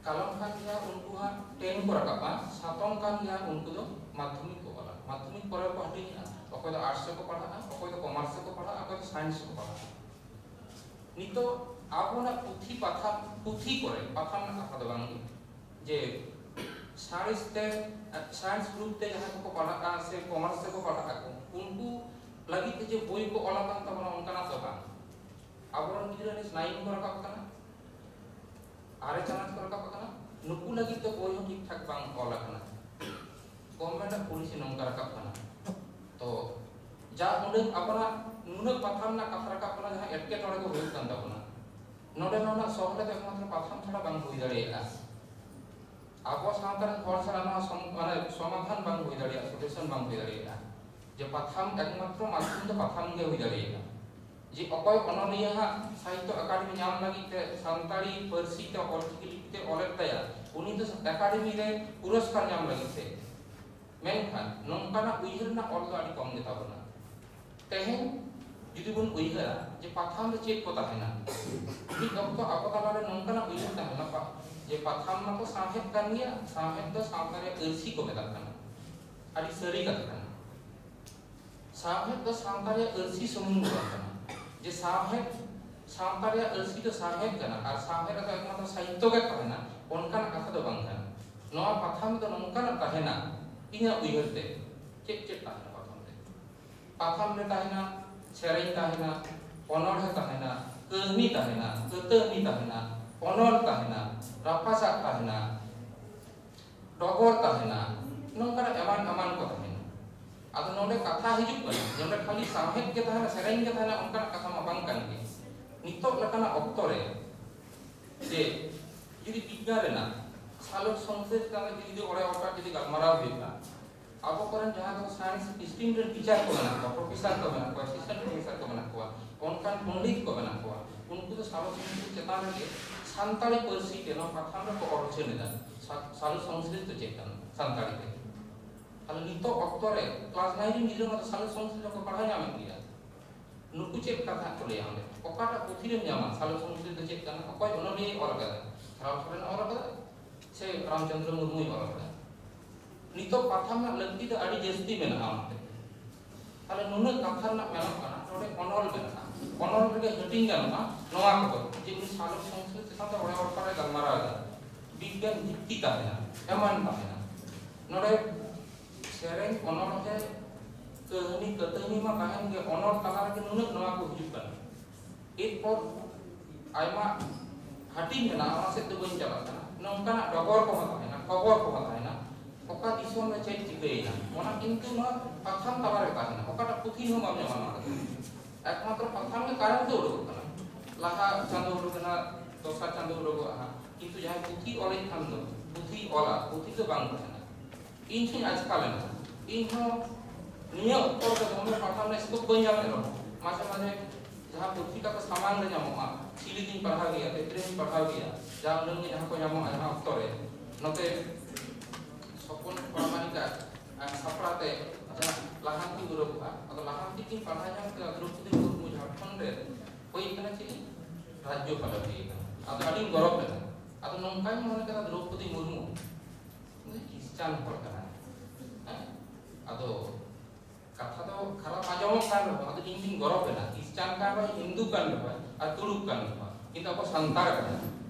ᱠᱟᱞᱚᱢ ᱠᱷᱟᱱ ᱜᱮ ᱦᱟᱸᱜ ᱩᱱᱠᱩ ᱦᱟᱸᱜ ᱴᱮᱱ ᱠᱚ ᱨᱟᱠᱟᱵᱟ, ᱥᱟᱛᱚᱢ ᱠᱷᱟᱱ ᱜᱮ ᱦᱟᱸᱜ ᱩᱱᱠᱩ ᱫᱚ ᱢᱟᱫᱽᱫᱷᱚᱢᱤᱠ ᱠᱚ ᱚᱞᱟ᱾ ᱢᱟᱫᱽᱫᱷᱚᱢᱤᱠ ᱯᱚᱨᱮ ᱠᱚ ᱦᱟᱹᱴᱤᱧᱟ, ᱚᱠᱚᱭ ᱫᱚ ᱟᱨᱴᱥ ᱨᱮᱠᱚ ᱯᱟᱲᱦᱟᱜᱼᱟ, ᱚᱠᱚᱭ ᱫᱚ ᱠᱚᱢᱟᱨᱥ ᱨᱮᱠᱚ ᱯᱟᱲᱦᱟᱜᱼᱟ, ᱚᱠᱚᱭ ᱫᱚ ᱥᱟᱭᱮᱱᱥ ᱨᱮᱠᱚ ᱯᱟᱲᱦᱟᱜᱼᱟ᱾ ᱱᱤᱛᱚᱜ ᱟᱵᱚᱱᱟᱜ ᱯᱩᱛᱷᱤ ᱯᱟᱛᱷᱟᱢ, ᱯᱩᱛᱷᱤ ᱠᱚᱨᱮ, ᱯᱟᱛᱷᱟᱢ ᱨᱮᱱᱟᱜ ᱠᱟᱛᱷᱟ ᱫᱚ ᱵᱟᱝ, ᱡᱮ ᱥᱟᱬᱮᱥ ᱛᱮ, ᱥᱟᱭᱮᱱᱥ ᱜᱨᱩᱯ ᱛᱮ ᱡᱟᱦᱟᱸᱭ ᱠᱚᱠᱚ ᱯᱟᱲᱦᱟᱜᱼᱟ ᱥᱮ ᱠᱚᱢᱟᱨᱥ ᱛᱮᱠᱚ ᱯᱟᱲᱦᱟᱜ ᱟᱠᱚ, ᱩᱱᱠᱩ ᱞᱟᱹᱜᱤᱫ ᱛᱮ ᱡᱮ ᱵᱳᱭ ᱠᱚ ᱚᱞ ᱟᱠᱟᱱ ᱛᱟᱵᱚᱱᱟ, ᱚᱱᱠᱟᱱᱟᱜ ᱫᱚ ᱵᱟᱝ᱾ ᱟᱵᱚᱨᱮᱱ ᱜᱤᱫᱽᱨᱟᱹ ᱱᱤᱛ ᱱᱟᱭᱤᱱ ᱠᱚ ᱨᱟᱠᱟᱵ ᱠᱟᱱᱟ, ᱟᱨᱮ ᱪᱟᱱᱟᱪ ᱠᱚ ᱨᱟᱠᱟᱵ ᱠᱟᱱᱟ, ᱱᱩᱠᱩ ᱞᱟᱹᱜᱤᱫ ᱫᱚ ᱵᱳᱭ ᱦᱚᱸ ᱴᱷᱤᱠ ᱴᱷᱟᱠ ᱵᱟᱝ ᱚᱞ ᱟᱠᱟᱱᱟ᱾ ᱜᱚᱵᱷᱢᱮᱱᱴ ᱟᱜ ᱯᱚᱞᱤᱥᱤ ᱱᱚᱝᱠᱟ ᱨᱟᱠᱟᱵ ᱠᱟᱱᱟ᱾ ᱛᱚ ᱡᱟ ᱩᱰᱟᱹᱝ ᱟᱵᱚᱱᱟᱜ ᱱᱩᱱᱟᱹᱜ ᱯᱟᱛᱷᱟᱢ ᱨᱮᱱᱟᱜ ᱠᱟᱛᱷᱟ ᱨᱟᱠᱟᱵ ᱠᱟᱱᱟ, ᱡᱟᱦᱟᱸ ᱮᱴᱠᱮᱴᱚᱬᱮ ᱠᱚ ᱦᱩᱭᱩᱜ ᱠᱟᱱ ᱛᱟᱵᱚᱱᱟ, ᱱᱚᱰᱮ ᱱᱚᱣᱟ ᱨᱮᱱᱟᱜ ᱥᱚᱦᱞᱮ ᱫᱚ ᱮᱠᱢᱟᱛᱨᱚ ᱯᱟᱛᱷᱟᱢ ᱪᱷᱟᱲᱟ ᱵᱟᱝ ᱦᱩᱭ ᱫᱟᱲᱮᱭᱟᱜᱼᱟ᱾ ᱟᱵᱚ ᱥᱟᱶᱛᱟ ᱨᱮᱱ ᱦᱚᱲ ᱪᱷᱟᱲᱟ ᱱᱚᱣᱟ ᱥᱚᱢ-, ᱢᱟᱱᱮ ᱥᱚᱢᱟᱫᱷᱟᱱ ᱵᱟᱝ ᱦᱩᱭ ᱫᱟᱲᱮᱭᱟᱜᱼᱟ, ᱥᱚᱞᱩᱥᱚᱱ ᱵᱟᱝ ᱦᱩᱭ ᱫᱟᱲᱮᱭᱟᱜᱼᱟ᱾ ᱡᱮ ᱯᱟᱛᱷᱟᱢ ᱮᱠᱢᱟᱛᱨᱚ ᱢᱟᱫᱽᱫᱷᱚᱢ ᱫᱚ ᱯᱟᱛᱷᱟᱢ ᱜᱮ ᱦᱩᱭ ᱫᱟᱲᱮᱭᱟᱜᱼᱟ᱾ ᱡᱮ ᱚᱠᱚᱭ ᱚᱱᱚᱞᱤᱭᱟᱹ ᱦᱟᱸᱜ ᱥᱟᱦᱤᱛᱛᱚ ᱟᱠᱟᱰᱮᱢᱤ ᱧᱟᱢ ᱞᱟᱹᱜᱤᱫ ᱛᱮ ᱥᱟᱱᱛᱟᱲᱤ ᱯᱟᱹᱨᱥᱤ ᱛᱮ ᱚᱞᱪᱤᱠᱤ ᱞᱤᱯᱤ ᱛᱮ ᱚᱞᱮᱫ ᱛᱟᱭᱟ, ᱩᱱᱤ ᱫᱚ ᱮᱠᱟᱰᱮᱢᱤ ᱨᱮ ᱯᱩᱨᱚᱥᱠᱟᱨ ᱧᱟᱢ ᱞᱟᱹᱜᱤᱫ ᱛᱮ᱾ ᱢᱮᱱᱠᱷᱟᱱ ᱱᱚᱝᱠᱟᱱᱟᱜ ᱩᱭᱦᱟᱹᱨ ᱨᱮᱱᱟᱜ ᱚᱞ ᱫᱚ ᱟᱹᱰᱤ ᱠᱚᱢ ᱜᱮᱛᱟ ᱵᱚᱱᱟ᱾ ᱛᱮᱦᱮᱧ ᱡᱩᱫᱤ ᱵᱚᱱ ᱩᱭᱦᱟᱹᱨᱟ ᱡᱮ ᱯᱟᱛᱷᱟᱢ ᱨᱮ ᱪᱮᱫ ᱠᱚ ᱛᱟᱦᱮᱱᱟ, ᱢᱤᱫ ᱚᱠᱛᱚ ᱟᱵᱚ ᱛᱟᱞᱟᱨᱮ ᱱᱚᱝᱠᱟᱱᱟᱜ ᱩᱭᱦᱟᱹᱨ ᱛᱟᱦᱮᱸ ᱞᱮᱱᱟ ᱯᱟ-, ᱡᱮ ᱯᱟᱛᱷᱟᱢ ᱢᱟᱛᱚ ᱥᱟᱶᱦᱮᱫ ᱠᱟᱱ ᱜᱮᱭᱟ, ᱥᱟᱶᱦᱮᱫ ᱫᱚ ᱥᱟᱶᱛᱟ ᱨᱮᱭᱟᱜ ᱟᱹᱨᱥᱤ ᱠᱚ ᱢᱮᱛᱟᱜ ᱠᱟᱱᱟ᱾ ᱟᱹᱰᱤ ᱥᱟᱹᱨᱤ ᱠᱟᱛᱷᱟ ᱠᱟᱱᱟ᱾ ᱥᱟᱶᱦᱮᱫ ᱫᱚ ᱥᱟᱶᱛᱟ ᱨᱮᱭᱟᱜ ᱟᱹᱨᱥᱤ ᱥᱩᱢᱩᱝ ᱫᱚ ᱵᱟᱝ ᱠᱟᱱᱟ᱾ ᱡᱮ ᱥᱟᱶᱦᱮᱫ ᱥᱟᱶᱛᱟ ᱨᱮᱭᱟᱜ ᱟᱹᱨᱥᱤ ᱫᱚ ᱥᱟᱶᱦᱮᱫ ᱠᱟᱱᱟ ᱟᱨ ᱥᱟᱶᱦᱮᱫ ᱨᱮᱫᱚ ᱮᱠᱢᱟᱛᱨᱚ ᱥᱟᱦᱤᱛᱛᱚ ᱜᱮ ᱛᱟᱦᱮᱱᱟ, ᱚᱱᱠᱟᱱᱟᱜ ᱠᱟᱛᱷᱟ ᱫᱚ ᱵᱟᱝ ᱠᱟᱱᱟ᱾ ᱱᱚᱣᱟ ᱯᱟᱛᱷᱟᱢ ᱨᱮᱫᱚ ᱱᱚᱝᱠᱟᱱᱟᱜ ᱛᱟᱦᱮᱱᱟ, ᱤᱧᱟᱹᱜ ᱩᱭᱦᱟᱹᱨ ᱛᱮ ᱪᱮᱫ ᱪᱮᱫ ᱛᱟᱦᱮᱱᱟ ᱯᱟᱛᱷᱟᱢ ᱨᱮ? ᱯᱟᱛᱷᱟᱢ ᱨᱮ ᱛᱟᱦᱮᱱᱟ, ᱥᱮᱨᱮᱧ ᱛᱟᱦᱮᱱᱟ, ᱚᱱᱚᱬᱦᱮ ᱛᱟᱦᱮᱱᱟ, ᱠᱟᱹᱦᱱᱤ ᱛᱟᱦᱮᱱᱟ, ᱠᱟᱹᱛᱟᱹᱱᱤ ᱛᱟᱦᱮᱱᱟ, ᱚᱱᱚᱞ ᱛᱟᱦᱮᱱᱟ, ᱨᱟᱯᱟᱪᱟᱜ ᱛᱟᱦᱮᱱᱟ, ᱰᱚᱜᱚᱨ ᱛᱟᱦᱮᱱᱟ, ᱱᱚᱝᱠᱟᱱᱟᱜ ᱮᱢᱟᱱ ᱮᱢᱟᱱ ᱠᱚ ᱛᱟᱦᱮᱱᱟ᱾ ᱟᱫᱚ ᱱᱚᱰᱮ ᱠᱟᱛᱷᱟ ᱦᱤᱡᱩᱜ ᱠᱟᱱᱟ, ᱱᱚᱰᱮ ᱠᱷᱟᱹᱞᱤ ᱥᱟᱶᱦᱮᱫ ᱜᱮ ᱛᱟᱦᱮᱱᱟ, ᱥᱮᱨᱮᱧ ᱜᱮ ᱛᱟᱦᱮᱱᱟ, ᱚᱱᱠᱟᱱᱟᱜ ᱠᱟᱛᱷᱟ ᱢᱟ ᱵᱟᱝ ᱠᱟᱱ ᱜᱮ᱾ ᱱᱤᱛᱚᱜ ᱞᱮᱠᱟᱱᱟᱜ ᱚᱠᱛᱚ ᱨᱮ ᱡᱮ ᱡᱩᱫᱤ ᱵᱤᱜᱽᱜᱟᱱ ᱨᱮᱱᱟᱜ ᱥᱟᱞᱚᱠ ᱥᱚᱝᱥᱞᱮᱥ ᱪᱮᱛᱟᱱ ᱨᱮ ᱡᱩᱫᱤ ᱚᱲᱮ ᱚᱲᱯᱟ ᱡᱩᱫᱤ ᱜᱟᱞᱢᱟᱨᱟᱣ ᱦᱩᱭᱩᱜᱼᱟ, ᱟᱵᱚ ᱠᱚᱨᱮᱱ ᱡᱟᱦᱟᱸ ᱫᱚ ᱥᱟᱭᱮᱱᱥ ᱥᱴᱨᱤᱢ ᱨᱮᱱ ᱴᱤᱪᱟᱨ ᱠᱚ ᱢᱮᱱᱟᱜ ᱠᱚᱣᱟ, ᱯᱨᱚᱯᱷᱮᱥᱟᱨ ᱠᱚ ᱢᱮᱱᱟᱜ ᱠᱚᱣᱟ, ᱮᱥᱤᱥᱴᱮᱱᱴ ᱯᱨᱚᱯᱷᱮᱥᱟᱨ ᱠᱚ ᱢᱮᱱᱟᱜ ᱠᱚᱣᱟ, ᱚᱱᱠᱟᱱ ᱯᱚᱱᱰᱤᱛ ᱠᱚ ᱢᱮᱱᱟᱜ ᱠᱚᱣᱟ, ᱩᱱᱠᱩ ᱫᱚ ᱥᱟᱞᱚᱠ ᱥᱚᱝᱥᱞᱮᱥ ᱪᱮᱛᱟᱱ ᱨᱮᱜᱮ ᱥᱟᱱᱛᱟᱲᱤ ᱯᱟᱹᱨᱥᱤ ᱛᱮ ᱱᱚᱣᱟ ᱯᱟᱛᱷᱟᱢ ᱨᱮᱠᱚ ᱚᱞ ᱩᱪᱷᱟᱹᱱ ᱮᱫᱟ, ᱥᱟ-, ᱥᱟᱞᱚᱠ ᱥᱚᱝᱥᱞᱮᱥ ᱫᱚ ᱪᱮᱫ ᱠᱟᱱᱟ ᱥᱟᱱᱛᱟᱲᱤ ᱛᱮ᱾ ᱛᱟᱦᱞᱮ ᱱᱤᱛᱚᱜ ᱚᱠᱛᱚ ᱨᱮ ᱠᱞᱟᱥ ᱱᱟᱭᱤᱱ ᱨᱮᱱ ᱜᱤᱫᱽᱨᱟᱹ ᱢᱟ ᱥᱟᱞᱚᱠ ᱥᱚᱝᱥᱞᱮᱥ ᱫᱚᱠᱚ ᱯᱟᱲᱦᱟᱣ ᱧᱟᱢᱮᱫ ᱜᱮᱭᱟ᱾ ᱱᱩᱠᱩ ᱪᱮᱫ ᱠᱟᱛᱷᱟ ᱠᱚ ᱞᱟᱹᱭᱟ ᱚᱸᱰᱮ? ᱚᱠᱟᱴᱟᱜ ᱯᱩᱛᱷᱤ ᱨᱮᱢ ᱧᱟᱢᱟ ᱥᱟᱞᱚᱠ ᱥᱚᱝᱥᱞᱮᱥ ᱫᱚ ᱪᱮᱫ ᱠᱟᱱᱟ? ᱚᱠᱚᱭ ᱚᱱᱚᱞᱤᱭᱟᱹᱭ ᱚᱞ ᱟᱠᱟᱫᱟ? ᱠᱷᱮᱨᱣᱟᱞ ᱥᱚᱨᱮᱱ ᱚᱞ ᱟᱠᱟᱫᱟ ᱥᱮ ᱨᱟᱢᱪᱚᱸᱫᱽᱨᱚ ᱢᱩᱨᱢᱩᱭ ᱚᱞ ᱟᱠᱟᱫᱟ? ᱱᱤᱛᱚᱜ ᱯᱟᱛᱷᱟᱢ ᱨᱮᱱᱟᱜ ᱞᱟᱹᱠᱛᱤ ᱫᱚ ᱟᱹᱰᱤ ᱡᱟᱹᱥᱛᱤ ᱢᱮᱱᱟᱜᱼᱟ ᱚᱱᱟᱛᱮ᱾ ᱛᱟᱦᱞᱮ ᱱᱩᱱᱟᱹᱜ ᱠᱟᱛᱷᱟ ᱨᱮᱱᱟᱜ ᱢᱮᱱᱚᱜ ᱠᱟᱱᱟ, ᱱᱚᱰᱮ ᱚᱱᱚᱞ ᱢᱮᱱᱟᱜᱼᱟ, ᱚᱱᱚᱞ ᱨᱮᱜᱮ ᱦᱟᱹᱴᱤᱧ ᱜᱟᱱᱚᱜᱼᱟ ᱱᱚᱣᱟ ᱠᱚᱫᱚ, ᱡᱮ ᱩᱱᱤ ᱥᱟᱞᱚᱠ ᱥᱚᱝᱥᱞᱮᱥ ᱪᱮᱛᱟᱱ ᱛᱮ ᱚᱲᱮ ᱚᱲᱯᱟ ᱨᱮ ᱜᱟᱞᱢᱟᱨᱟᱣ ᱮᱫᱟ, ᱵᱤᱜᱽᱜᱟᱱ ᱵᱷᱤᱛᱛᱤ ᱛᱟᱦᱮᱱᱟ, ᱮᱢᱟᱱ ᱛᱟᱦᱮᱱᱟ᱾ ᱱᱚᱰᱮ ᱥᱮᱨᱮᱧ, ᱚᱱᱚᱬᱦᱮ, ᱠᱟᱹᱦᱱᱤ, ᱠᱟᱹᱛᱟᱹᱱᱤ ᱢᱟ ᱛᱟᱦᱮᱱ ᱜᱮ, ᱚᱱᱚᱞ ᱛᱟᱞᱟ ᱨᱮᱜᱮ ᱱᱩᱱᱟᱹᱜ ᱱᱚᱣᱟ ᱠᱚ ᱦᱤᱡᱩᱜ ᱠᱟᱱᱟ᱾ ᱮᱨᱯᱚᱨ ᱟᱭᱢᱟ ᱦᱟᱹᱴᱤᱧ ᱢᱮᱱᱟᱜᱼᱟ, ᱚᱱᱟ ᱥᱮᱫ ᱫᱚ ᱵᱟᱹᱧ ᱪᱟᱞᱟᱜ ᱠᱟᱱᱟ᱾ ᱱᱚᱝᱠᱟᱱᱟᱜ ᱰᱚᱜᱚᱨ ᱠᱚᱦᱚᱸ ᱛᱟᱦᱮᱱᱟ, ᱠᱷᱚᱵᱚᱨ ᱠᱚᱦᱚᱸ ᱛᱟᱦᱮᱱᱟ, ᱚᱠᱟ ᱫᱤᱥᱚᱢ ᱨᱮ ᱪᱮᱫ ᱪᱤᱠᱟᱹ ᱞᱟᱹᱭᱮᱱᱟ, ᱚᱱᱟ ᱠᱤᱱᱛᱩ ᱱᱚᱣᱟ ᱯᱟᱛᱷᱟᱢ ᱛᱟᱞᱟᱨᱮ ᱛᱟᱦᱮᱱᱟ, ᱚᱠᱟᱴᱟᱜ ᱯᱩᱛᱷᱤ ᱦᱚᱸ ᱵᱟᱢ ᱧᱟᱢᱟ ᱱᱚᱣᱟ ᱨᱮᱫᱚ᱾ ᱮᱠᱢᱟᱛᱨᱚ ᱯᱟᱛᱷᱟᱢ ᱜᱮ ᱠᱟᱨᱚᱱ ᱫᱚ ᱩᱰᱩᱠᱚᱜ ᱠᱟᱱᱟ, ᱞᱟᱦᱟ ᱪᱟᱸᱫᱳ ᱩᱰᱩᱠ ᱮᱱᱟ, ᱫᱚᱥᱟᱨ ᱪᱟᱸᱫᱳ ᱩᱰᱩᱠᱚᱜᱼᱟ ᱦᱟᱸᱜ, ᱠᱤᱱᱛᱩ ᱡᱟᱦᱟᱸᱭ ᱯᱩᱛᱷᱤ ᱚᱞᱮᱫ ᱠᱷᱟᱱ ᱫᱚ ᱯᱩᱛᱷᱤ ᱚᱞᱟ, ᱯᱩᱛᱷᱤ ᱫᱚ ᱵᱟᱝ ᱛᱟᱦᱮᱱᱟ᱾ ᱤᱧ ᱦᱚᱸᱧ ᱟᱪᱠᱟ ᱞᱮᱱᱟ, ᱤᱧ ᱦᱚᱸ ᱱᱤᱭᱟᱹ ᱚᱠᱛᱚ ᱨᱮᱫᱚ ᱫᱚᱢᱮ ᱯᱟᱲᱦᱟᱣ ᱨᱮᱱᱟᱜ ᱥᱠᱳᱯ ᱵᱟᱹᱧ ᱧᱟᱢᱮᱫ ᱨᱮᱦᱚᱸ ᱢᱟᱡᱷᱮ ᱢᱟᱡᱷᱮ ᱡᱟᱦᱟᱸ ᱯᱚᱛᱨᱤᱠᱟ ᱠᱚ ᱥᱟᱢᱟᱝ ᱨᱮ ᱧᱟᱢᱚᱜᱼᱟ, ᱪᱤᱞᱤ ᱫᱤᱧ ᱯᱟᱲᱦᱟᱣ ᱜᱮᱭᱟ, ᱛᱮᱛᱨᱮ ᱫᱤᱧ ᱯᱟᱲᱦᱟᱣ ᱜᱮᱭᱟ, ᱡᱟ ᱩᱰᱟᱹᱝ ᱜᱮ ᱡᱟᱦᱟᱸ ᱠᱚ ᱧᱟᱢᱚᱜᱼᱟ ᱡᱟᱦᱟᱸ ᱚᱠᱛᱚ ᱨᱮ, ᱱᱚᱛᱮ ᱥᱚᱯᱚᱱ ᱯᱚᱨᱟᱢᱟᱱᱤᱠᱟ ᱥᱟᱯᱲᱟᱣ ᱛᱮ ᱡᱟᱦᱟᱸ ᱞᱟᱦᱟᱱᱛᱤ ᱩᱨᱟᱹᱵᱚᱜᱼᱟ, ᱟᱫᱚ ᱞᱟᱦᱟᱱᱛᱤ ᱠᱤᱱ ᱯᱟᱲᱦᱟᱣ ᱧᱟᱢ ᱠᱮᱫᱟ ᱫᱨᱚᱣᱯᱚᱫᱤ ᱢᱩᱨᱢᱩ ᱡᱷᱟᱲᱠᱷᱚᱸᱰ ᱨᱮ ᱦᱩᱭ ᱠᱟᱱᱟ ᱪᱮᱫ ᱨᱟᱡᱽᱡᱚᱯᱟᱞᱮ ᱦᱩᱭ ᱠᱟᱱᱟ᱾ ᱟᱫᱚ ᱟᱹᱰᱤᱧ ᱜᱚᱨᱚᱵᱽ ᱮᱱᱟ᱾ ᱟᱫᱚ ᱱᱚᱝᱠᱟᱧ ᱢᱚᱱᱮ ᱠᱮᱫᱟ ᱫᱨᱚᱣᱯᱚᱫᱤ ᱢᱩᱨᱢᱩ ᱠᱷᱨᱤᱥᱪᱟᱱ ᱦᱚᱲ ᱠᱟᱱᱟᱭ᱾ ᱦᱮᱸ? ᱟᱫᱚ ᱠᱟᱛᱷᱟ ᱫᱚ ᱠᱷᱟᱨᱟᱯ ᱟᱸᱡᱚᱢᱚᱜ ᱠᱟᱱ ᱨᱮᱦᱚᱸ, ᱟᱫᱚ ᱤᱧ ᱫᱩᱧ ᱜᱚᱨᱚᱵᱽ ᱮᱱᱟ, ᱠᱷᱨᱤᱥᱪᱟᱱ ᱠᱟᱱ ᱨᱮᱦᱚᱸ, ᱦᱤᱱᱫᱩ ᱠᱟᱱ ᱨᱮᱦᱚᱸ, ᱟᱨ ᱛᱩᱲᱩᱠ ᱠᱟᱱ ᱨᱮᱦᱚᱸ, ᱠᱤᱱᱛᱩ ᱟᱵᱚ ᱥᱟᱱᱛᱟᱲ ᱠᱟᱱᱟ᱾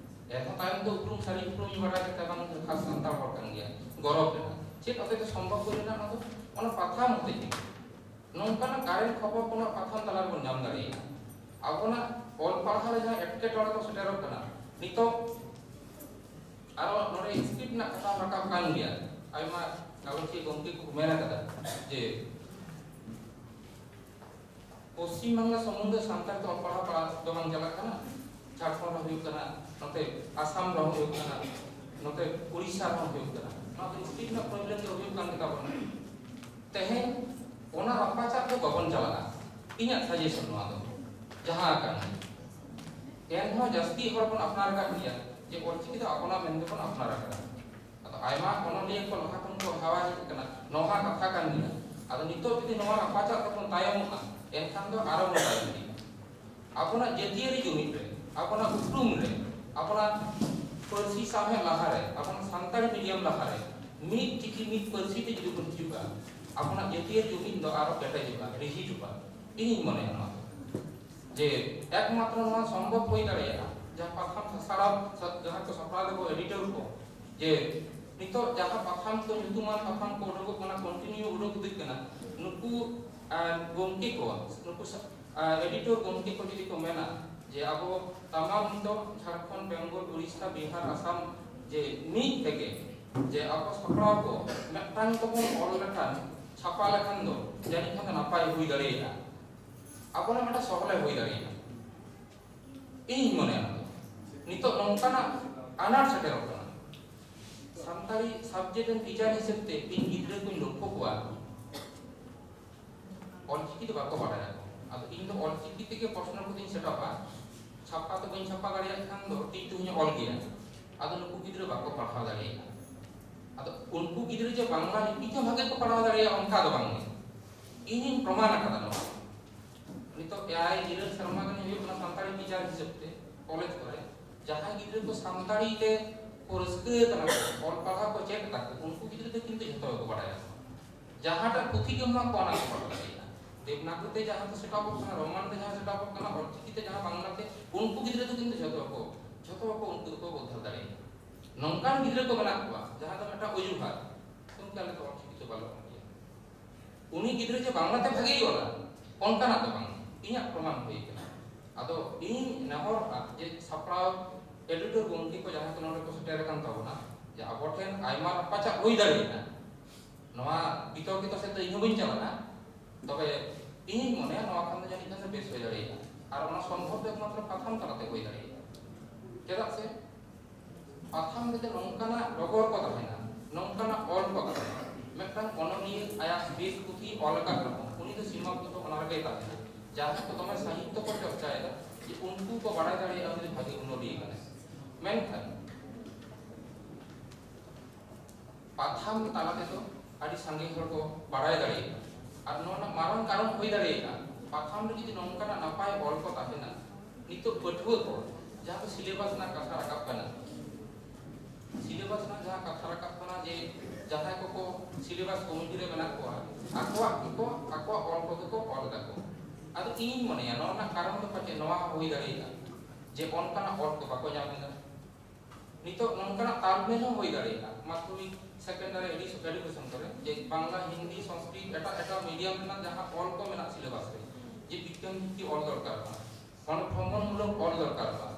ᱮᱱᱦᱚᱸ ᱛᱟᱭᱚᱢ ᱫᱚ ᱩᱯᱨᱩᱢ, ᱥᱟᱹᱨᱤ ᱩᱯᱨᱩᱢ ᱤᱧ ᱵᱟᱰᱟᱭ ᱠᱮᱫᱟ, ᱵᱟᱝ ᱠᱷᱟᱥ ᱥᱟᱱᱛᱟᱲ ᱦᱚᱲ ᱠᱟᱱ ᱜᱮᱭᱟ, ᱜᱚᱨᱚᱵᱽ ᱮᱱᱟ᱾ ᱪᱮᱫ ᱦᱚᱛᱮ ᱛᱮ ᱥᱚᱢᱵᱷᱚᱵ ᱦᱩᱭ ᱞᱮᱱᱟ ᱚᱱᱟ ᱫᱚ? ᱚᱱᱟ ᱯᱟᱛᱷᱟᱢ ᱦᱚᱛᱮ ᱛᱮ᱾ ᱱᱚᱝᱠᱟᱱᱟᱜ ᱠᱟᱨᱮᱱᱴ ᱠᱷᱚᱵᱚᱨ ᱠᱚ ᱱᱚᱣᱟ ᱯᱟᱛᱷᱟᱢ ᱛᱟᱞᱟ ᱨᱮᱵᱚᱱ ᱧᱟᱢ ᱫᱟᱲᱮᱭᱟᱜᱼᱟ᱾ ᱟᱵᱚᱱᱟᱜ ᱚᱞ ᱯᱟᱲᱦᱟᱣ ᱨᱮ ᱡᱟᱦᱟᱸ ᱮᱴᱠᱮᱴᱚᱬᱮ ᱠᱚ ᱥᱮᱴᱮᱨᱚᱜ ᱠᱟᱱᱟ, ᱱᱤᱛᱚᱜ ᱟᱨᱚ ᱱᱚᱰᱮ ᱥᱠᱨᱤᱯᱴ ᱨᱮᱱᱟᱜ ᱠᱟᱛᱷᱟ ᱨᱟᱠᱟᱵ ᱠᱟᱱ ᱜᱮᱭᱟ, ᱟᱭᱢᱟ ᱜᱟᱞᱚᱪᱤᱭᱟᱹ ᱜᱚᱢᱠᱮ ᱠᱚ ᱢᱮᱱ ᱟᱠᱟᱫᱟ ᱡᱮ ᱯᱚᱥᱪᱤᱢ ᱵᱟᱝᱞᱟ ᱥᱩᱢᱩᱝ ᱫᱚ ᱥᱟᱱᱛᱟᱲ ᱛᱮ ᱚᱞ ᱯᱟᱲᱦᱟᱣ ᱯᱟᱲᱦᱟᱣ ᱫᱚ ᱵᱟᱝ ᱪᱟᱞᱟᱜ ᱠᱟᱱᱟ, ᱡᱷᱟᱲᱠᱷᱚᱸᱰ ᱨᱮᱦᱚᱸ ᱦᱩᱭᱩᱜ ᱠᱟᱱᱟ, ᱱᱚᱛᱮ ᱟᱥᱟᱢ ᱨᱮᱦᱚᱸ ᱦᱩᱭᱩᱜ ᱠᱟᱱᱟ, ᱱᱚᱛᱮ ᱩᱲᱤᱥᱥᱟ ᱨᱮᱦᱚᱸ ᱦᱩᱭᱩᱜ ᱠᱟᱱᱟ᱾ ᱱᱚᱣᱟ ᱫᱚ ᱥᱠᱨᱤᱯᱴ ᱨᱮᱱᱟᱜ ᱯᱨᱚᱵᱞᱮᱢ ᱫᱚ ᱦᱩᱭᱩᱜ ᱠᱟᱱ ᱜᱮᱛᱟ ᱵᱚᱱᱟ᱾ ᱛᱮᱦᱮᱧ ᱚᱱᱟ ᱨᱟᱯᱟᱪᱟᱜ ᱫᱚ ᱵᱟᱵᱚᱱ ᱪᱟᱞᱟᱜᱼᱟ, ᱤᱧᱟᱹᱜ ᱥᱟᱡᱮᱥᱚᱱ ᱱᱚᱣᱟ ᱫᱚ᱾ ᱡᱟᱦᱟᱸ ᱟᱠᱟᱱ ᱮᱱᱦᱚᱸ ᱡᱟᱹᱥᱛᱤ ᱦᱚᱲ ᱵᱚᱱ ᱟᱯᱱᱟᱨ ᱟᱠᱟᱫ ᱜᱮᱭᱟ ᱡᱮ ᱚᱞᱪᱤᱠᱤ ᱫᱚ ᱟᱵᱚᱱᱟᱜ ᱢᱮᱱᱛᱮ ᱵᱚᱱ ᱟᱯᱱᱟᱨ ᱟᱠᱟᱫᱟ᱾ ᱟᱫᱚ ᱟᱭᱢᱟ ᱚᱱᱚᱞᱤᱭᱟᱹ ᱠᱚ ᱞᱟᱦᱟ ᱠᱷᱚᱱ ᱠᱚ ᱦᱟᱣᱟ ᱦᱮᱡ ᱟᱠᱟᱱᱟ, ᱱᱚᱣᱟ ᱠᱟᱛᱷᱟ ᱠᱟᱱ ᱜᱮᱭᱟ᱾ ᱟᱫᱚ ᱱᱤᱛᱚᱜ ᱡᱩᱫᱤ ᱱᱚᱣᱟ ᱨᱟᱯᱟᱪᱟᱜ ᱛᱮᱵᱚᱱ ᱛᱟᱭᱚᱢᱚᱜᱼᱟ, ᱮᱱᱠᱷᱟᱱ ᱫᱚ ᱟᱨᱚ ᱵᱚᱱ ᱛᱟᱭᱚᱢ ᱤᱫᱤᱜᱼᱟ᱾ ᱟᱵᱚᱱᱟᱜ ᱡᱟᱹᱛᱤᱭᱟᱹᱨᱤ ᱡᱩᱢᱤᱫ ᱨᱮ, ᱟᱵᱚᱱᱟᱜ ᱩᱯᱨᱩᱢ ᱨᱮ, ᱟᱵᱚᱱᱟᱜ ᱯᱟᱹᱨᱥᱤ ᱥᱟᱶᱦᱮᱫ ᱞᱟᱦᱟᱨᱮ, ᱟᱵᱚᱱᱟᱜ ᱥᱟᱱᱛᱟᱲᱤ ᱢᱤᱰᱤᱭᱟᱢ ᱞᱟᱦᱟᱨᱮ ᱢᱤᱫ ᱪᱤᱠᱤ ᱢᱤᱫ ᱯᱟᱹᱨᱥᱤ ᱛᱮ ᱡᱩᱫᱤ ᱵᱚᱱ ᱦᱤᱡᱩᱜᱼᱟ, ᱟᱵᱚᱱᱟᱜ ᱡᱟᱹᱛᱤᱭᱟᱹᱨᱤ ᱡᱩᱢᱤᱫ ᱫᱚ ᱟᱨᱚ ᱠᱮᱴᱮᱡᱚᱜᱼᱟ, ᱨᱤᱦᱤᱴᱚᱜᱼᱟ᱾ ᱤᱧᱤᱧ ᱢᱚᱱᱮᱭᱟ ᱱᱚᱣᱟ ᱫᱚ᱾ ᱡᱮ ᱮᱠᱢᱟᱛᱨᱚ ᱱᱚᱣᱟ ᱥᱚᱢᱵᱷᱚᱵ ᱦᱩᱭ ᱫᱟᱲᱮᱭᱟᱜᱼᱟ ᱡᱟᱦᱟᱸ ᱯᱟᱛᱷᱟᱢ ᱥᱟᱥᱟᱲᱟᱣ, ᱡᱟᱦᱟᱸ ᱠᱚ ᱥᱟᱯᱲᱟᱣ ᱫᱟᱠᱚ ᱮᱰᱤᱴᱚᱨ ᱠᱚ, ᱡᱮ ᱱᱤᱛᱚᱜ ᱡᱟᱦᱟᱸ ᱯᱟᱛᱷᱟᱢ ᱠᱚ, ᱧᱩᱛᱩᱢᱟᱱ ᱯᱟᱛᱷᱟᱢ ᱠᱚ ᱩᱰᱩᱠᱚᱜ ᱠᱟᱱᱟ, ᱠᱚᱱᱴᱤᱱᱤᱭᱩ ᱩᱰᱩᱠ ᱤᱫᱤᱜ ᱠᱟᱱᱟ, ᱱᱩᱠᱩ, ᱟᱨ, ᱜᱚᱢᱠᱮ ᱠᱚ, ᱱᱩᱠᱩ ᱥᱟ-, ᱟᱨ, ᱮᱰᱤᱴᱚᱨ ᱜᱚᱢᱠᱮ ᱠᱚ ᱡᱩᱫᱤ ᱠᱚ ᱢᱮᱱᱟ ᱡᱮ ᱟᱵᱚ ᱛᱟᱢᱟᱢ ᱱᱤᱛᱚᱜ ᱡᱷᱟᱲᱠᱷᱚᱸᱰ, ᱵᱮᱝᱜᱚᱞ, ᱩᱲᱤᱥᱥᱟ, ᱵᱤᱦᱟᱨ, ᱟᱥᱟᱢ ᱡᱮ ᱢᱤᱫ ᱛᱮᱜᱮ ᱡᱮ ᱟᱵᱚ ᱥᱟᱯᱲᱟᱣ ᱠᱚ ᱢᱤᱫᱴᱟᱝ ᱛᱮᱵᱚᱱ ᱚᱞ ᱞᱮᱠᱷᱟᱱ, ᱪᱷᱟᱯᱟ ᱞᱮᱠᱷᱟᱱ ᱫᱚ ᱡᱟᱹᱱᱤᱡ ᱠᱷᱟᱱ ᱫᱚ ᱱᱟᱯᱟᱭ ᱦᱩᱭ ᱫᱟᱲᱮᱭᱟᱜᱼᱟ, ᱟᱵᱚ ᱞᱟᱹᱜᱤᱫ ᱢᱤᱫᱴᱟᱝ ᱥᱚᱦᱞᱮ ᱦᱩᱭ ᱫᱟᱲᱮᱭᱟᱜᱼᱟ, ᱤᱧ ᱢᱚᱱᱮᱭᱟ᱾ ᱱᱤᱛᱚᱜ ᱱᱚᱝᱠᱟᱱᱟᱜ ᱟᱱᱟᱴ ᱥᱮᱴᱮᱨᱚᱜ ᱠᱟᱱᱟ᱾ ᱥᱟᱱᱛᱟᱲᱤ subject ᱨᱮᱱ teacher ᱦᱤᱥᱟᱹᱵ ᱛᱮ ᱤᱧ ᱜᱤᱫᱽᱨᱟᱹ ᱠᱚᱧ ᱞᱚᱠᱠᱷᱚ ᱠᱚᱣᱟ, ᱚᱞᱪᱤᱠᱤ ᱫᱚ ᱵᱟᱠᱚ ᱵᱟᱲᱟᱭᱟ᱾ ᱟᱫᱚ ᱤᱧ ᱫᱚ ᱚᱞᱪᱤᱠᱤ ᱛᱮᱜᱮ ᱯᱨᱚᱥᱱᱚ ᱠᱚᱫᱚᱧ set up ᱟ᱾ ᱪᱷᱟᱯᱟ ᱛᱮ ᱵᱟᱹᱧ ᱪᱷᱟᱯᱟ ᱫᱟᱲᱮᱭᱟᱜ ᱠᱷᱟᱱ ᱫᱚ ᱛᱤ ᱛᱮᱦᱚᱧ ᱚᱞ ᱜᱮᱭᱟ᱾ ᱟᱫᱚ ᱱᱩᱠᱩ ᱜᱤᱫᱽᱨᱟᱹ ᱵᱟᱠᱚ ᱯᱟᱲᱦᱟᱣ ᱫᱟᱲᱮᱭᱟᱜᱼᱟ᱾ ᱟᱫᱚ ᱩᱱᱠᱩ ᱜᱤᱫᱽᱨᱟᱹ ᱡᱮ ᱵᱟᱝᱞᱟ ᱞᱤᱯᱤ ᱛᱮᱦᱚᱸ ᱵᱷᱟᱜᱮ ᱠᱚ ᱯᱟᱲᱦᱟᱣ ᱫᱟᱲᱮᱭᱟᱜᱼᱟ, ᱚᱱᱠᱟ ᱫᱚ ᱵᱟᱝ ᱜᱮ᱾ ᱤᱧᱤᱧ ᱯᱨᱚᱢᱟᱱ ᱟᱠᱟᱫᱟ ᱱᱚᱣᱟ᱾ ᱱᱤᱛᱚᱜ ᱮᱭᱟᱭ ᱤᱨᱟᱹᱞ ᱥᱮᱨᱢᱟ ᱜᱟᱱ ᱦᱩᱭᱩᱜ ᱠᱟᱱᱟ ᱥᱟᱱᱛᱟᱲᱤ teacher ᱦᱤᱥᱟᱹᱵ ᱛᱮ ᱠᱚᱞᱮᱡᱽ ᱠᱚᱨᱮ ᱡᱟᱦᱟᱸᱭ ᱜᱤᱫᱽᱨᱟᱹ ᱠᱚ ᱥᱟᱱᱛᱟᱲᱤ ᱛᱮ ᱠᱚ ᱨᱟᱹᱥᱠᱟᱹ ᱠᱟᱱᱟ, ᱚᱞ ᱯᱟᱲᱦᱟᱣ ᱠᱚ ᱪᱮᱫ ᱮᱫᱟ ᱠᱚ, ᱩᱱᱠᱩ ᱜᱤᱫᱽᱨᱟᱹ ᱫᱚ ᱠᱤᱱᱛᱩ ᱡᱷᱚᱛᱚ ᱜᱮᱠᱚ ᱵᱟᱲᱟᱭᱟ᱾ ᱡᱟᱦᱟᱸᱴᱟᱜ ᱯᱩᱛᱷᱤ ᱜᱮᱢ ᱮᱢᱟ ᱠᱚᱣᱟ, ᱚᱱᱟ ᱠᱚ ᱯᱟᱲᱦᱟᱣ ᱫᱟᱲᱮᱭᱟᱜᱼᱟ᱾ ᱫᱮᱵᱽᱱᱟᱜᱚᱨᱤ ᱛᱮ ᱡᱟᱦᱟᱸ ᱠᱚ set up ᱚᱜ ᱠᱟᱱᱟ, ᱨᱳᱢᱟᱱ ᱛᱮ ᱡᱟᱦᱟᱸ set up ᱚᱜ ᱠᱟᱱᱟ, ᱚᱞᱪᱤᱠᱤ ᱛᱮ ᱡᱟᱦᱟᱸ ᱵᱟᱝᱞᱟ ᱛᱮ, ᱩᱱᱠᱩ ᱜᱤᱫᱽᱨᱟᱹ ᱫᱚ ᱠᱤᱱᱛᱩ ᱡᱷᱚᱛᱚ ᱠᱚ, ᱡᱷᱚᱛᱚ ᱠᱚ ᱩᱱᱠᱩ ᱫᱚᱠᱚ ᱩᱫᱽᱫᱷᱟᱨ ᱫᱟᱲᱮᱭᱟᱜᱼᱟ᱾ ᱱᱚᱝᱠᱟᱱ ᱜᱤᱫᱽᱨᱟᱹ ᱠᱚ ᱢᱮᱱᱟᱜ ᱠᱚᱣᱟ ᱡᱟᱦᱟᱸ ᱫᱚ ᱢᱤᱫᱴᱟᱝ ᱚᱡᱩᱦᱟᱛ, ᱜᱚᱢᱠᱮ ᱟᱞᱮ ᱫᱚ ᱚᱞᱪᱤᱠᱤ ᱛᱮ ᱵᱟᱞᱮ ᱚᱞ ᱜᱮᱭᱟ᱾ ᱩᱱᱤ ᱜᱤᱫᱽᱨᱟᱹ ᱡᱮ ᱵᱟᱝᱞᱟ ᱛᱮ ᱵᱷᱟᱜᱮᱭ ᱚᱞᱟ, ᱚᱱᱠᱟᱱᱟᱜ ᱫᱚ ᱵᱟᱝ, ᱤᱧᱟᱹᱜ ᱯᱨᱚᱢᱟᱱ ᱦᱩᱭ ᱠᱟᱱᱟ᱾ ᱟᱫᱚ ᱤᱧ ᱱᱮᱦᱚᱨᱚᱜᱼᱟ ᱡᱮ ᱥᱟᱯᱲᱟᱣ editor ᱜᱚᱢᱠᱮ ᱠᱚ ᱡᱟᱦᱟᱸᱭ ᱠᱚ ᱱᱚᱰᱮ ᱠᱚ ᱥᱮᱴᱮᱨ ᱟᱠᱟᱱ ᱛᱟᱵᱚᱱᱟ, ᱡᱮ ᱟᱵᱚ ᱴᱷᱮᱱ ᱟᱭᱢᱟ ᱨᱟᱯᱟᱪᱟᱜ ᱦᱩᱭ ᱫᱟᱲᱮᱭᱟᱜᱼᱟ, ᱱᱚᱣᱟ ᱵᱤᱛᱚᱨᱠᱤᱛᱚ ᱥᱮᱫ ᱫᱚ ᱤᱧ ᱦᱚᱸ ᱵᱟᱹᱧ ᱪᱟᱞᱟᱜᱼᱟ, ᱛᱚᱵᱮ ᱤᱧᱤᱧ ᱢᱚᱱᱮᱭᱟ ᱱᱚᱣᱟ ᱠᱷᱟᱱ ᱫᱚ ᱡᱟᱹᱱᱤᱡ ᱠᱷᱟᱱ ᱫᱚ ᱵᱮᱥ ᱦᱩᱭ ᱫᱟᱲᱮᱭᱟᱜᱼᱟ᱾ ᱟᱨ ᱚᱱᱟ ᱥᱚᱢᱵᱷᱚᱵ ᱫᱚ ᱮᱠᱢᱟᱛᱨᱚ ᱯᱟᱛᱷᱟᱢ ᱛᱟᱞᱟᱛᱮ ᱦᱩᱭ ᱫᱟᱲᱮᱭᱟᱜᱼᱟ᱾ ᱪᱮᱫᱟᱜ ᱥᱮ ᱯᱟᱛᱷᱟᱢ ᱨᱮᱫᱚ ᱱᱚᱝᱠᱟᱱᱟᱜ ᱰᱚᱜᱚᱨ ᱠᱚ ᱛᱟᱦᱮᱱᱟ, ᱱᱚᱝᱠᱟᱱᱟᱜ ᱚᱞ ᱠᱚ ᱛᱟᱦᱮᱱᱟ᱾ ᱢᱤᱫᱴᱟᱝ ᱚᱱᱚᱞᱤᱭᱟᱹ ᱟᱭᱟᱜ ᱵᱮᱥ ᱯᱩᱛᱷᱤ ᱚᱞ ᱟᱠᱟᱫ ᱨᱮᱦᱚᱸ ᱩᱱᱤ ᱫᱚ ᱥᱤᱢᱟᱵᱚᱫᱽᱫᱷᱚ ᱚᱱᱟ ᱨᱮᱜᱮᱭ ᱛᱟᱦᱮᱱᱟ᱾ ᱡᱟᱦᱟᱸᱭ ᱠᱚ ᱫᱚᱢᱮ ᱥᱟᱦᱤᱛᱛᱚ ᱠᱚ ᱪᱚᱨᱪᱟᱭᱮᱫᱟ, ᱡᱮ ᱩᱱᱠᱩ ᱠᱚ ᱵᱟᱲᱟᱭ ᱫᱟᱲᱮᱭᱟᱜᱼᱟ ᱩᱱᱤ ᱫᱚ ᱵᱷᱟᱜᱮ ᱚᱱᱚᱞᱤᱭᱟᱹ ᱠᱟᱱᱟᱭ᱾ ᱢᱮᱱᱠᱷᱟᱱ ᱯᱟᱛᱷᱟᱢ ᱛᱟᱞᱟ ᱛᱮᱫᱚ ᱟᱹᱰᱤ ᱥᱟᱸᱜᱮ ᱦᱚᱲ ᱠᱚ ᱵᱟᱲᱟᱭ ᱫᱟᱲᱮᱭᱟᱜᱼᱟ᱾ ᱟᱨ ᱱᱚᱣᱟ ᱨᱮᱱᱟᱜ ᱢᱟᱨᱟᱝ ᱠᱟᱨᱚᱱ ᱦᱩᱭ ᱫᱟᱲᱮᱭᱟᱜᱼᱟ, ᱯᱟᱛᱷᱟᱢ ᱨᱮ ᱡᱩᱫᱤ ᱱᱚᱝᱠᱟᱱᱟᱜ ᱱᱟᱯᱟᱭ ᱚᱞ ᱠᱚ ᱛᱟᱦᱮᱱᱟ, ᱱᱤᱛᱚᱜ ᱯᱟᱹᱴᱷᱩᱣᱟᱹ ᱠᱚ ᱡᱟᱦᱟᱸ ᱠᱚ syllabus ᱨᱮᱱᱟᱜ ᱠᱟᱛᱷᱟ ᱨᱟᱠᱟᱵ ᱠᱟᱱᱟ, syllabus ᱨᱮᱱᱟᱜ ᱡᱟᱦᱟᱸ ᱠᱟᱛᱷᱟ ᱨᱟᱠᱟᱵ ᱠᱟᱱᱟ ᱡᱮ ᱡᱟᱦᱟᱸᱭ ᱠᱚᱠᱚ syllabus committee ᱨᱮ ᱢᱮᱱᱟᱜ ᱠᱚᱣᱟ, ᱟᱠᱚᱣᱟᱜ ᱜᱮᱠᱚ, ᱟᱠᱚᱣᱟᱜ ᱚᱞ ᱠᱚᱜᱮ ᱠᱚ ᱚᱞ ᱫᱟᱠᱚ᱾ ᱟᱫᱚ ᱤᱧᱤᱧ ᱢᱚᱱᱮᱭᱟ ᱱᱚᱣᱟ ᱨᱮᱱᱟᱜ ᱠᱟᱨᱚᱱ ᱫᱚ ᱯᱟᱪᱮᱫ ᱱᱚᱣᱟ ᱦᱩᱭ ᱫᱟᱲᱮᱭᱟᱜᱼᱟ ᱡᱮ ᱚᱱᱠᱟᱱᱟᱜ ᱚᱞ ᱠᱚ ᱵᱟᱠᱚ ᱧᱟᱢ ᱮᱫᱟ᱾ ᱱᱤᱛᱚᱜ ᱱᱚᱝᱠᱟᱱᱟᱜ ᱛᱟᱞᱢᱮᱞ ᱦᱚᱸ ᱦᱩᱭ ᱫᱟᱲᱮᱭᱟᱜᱼᱟ ᱢᱟᱫᱽᱫᱷᱚᱢᱤᱠ secondary edu-, education ᱠᱚᱨᱮ, ᱡᱮ ᱵᱟᱝᱞᱟ, ᱦᱤᱱᱫᱤ, ᱥᱚᱝᱥᱠᱨᱤᱛ, ᱮᱴᱟᱜ ᱮᱴᱟᱜ medium ᱨᱮᱱᱟᱜ ᱡᱟᱦᱟᱸ ᱚᱞ ᱠᱚ ᱢᱮᱱᱟᱜ syllabus ᱨᱮ, ᱡᱮ ᱵᱤᱜᱽᱜᱟᱱ ᱵᱷᱤᱛᱛᱤ ᱚᱞ ᱫᱚᱨᱠᱟᱨ ᱠᱟᱱᱟ, ᱚᱸᱰᱮ ᱵᱷᱨᱚᱢᱚᱱᱢᱩᱞᱚᱠ ᱚᱞ ᱫᱚᱨᱠᱟᱨ ᱠᱟᱱᱟ,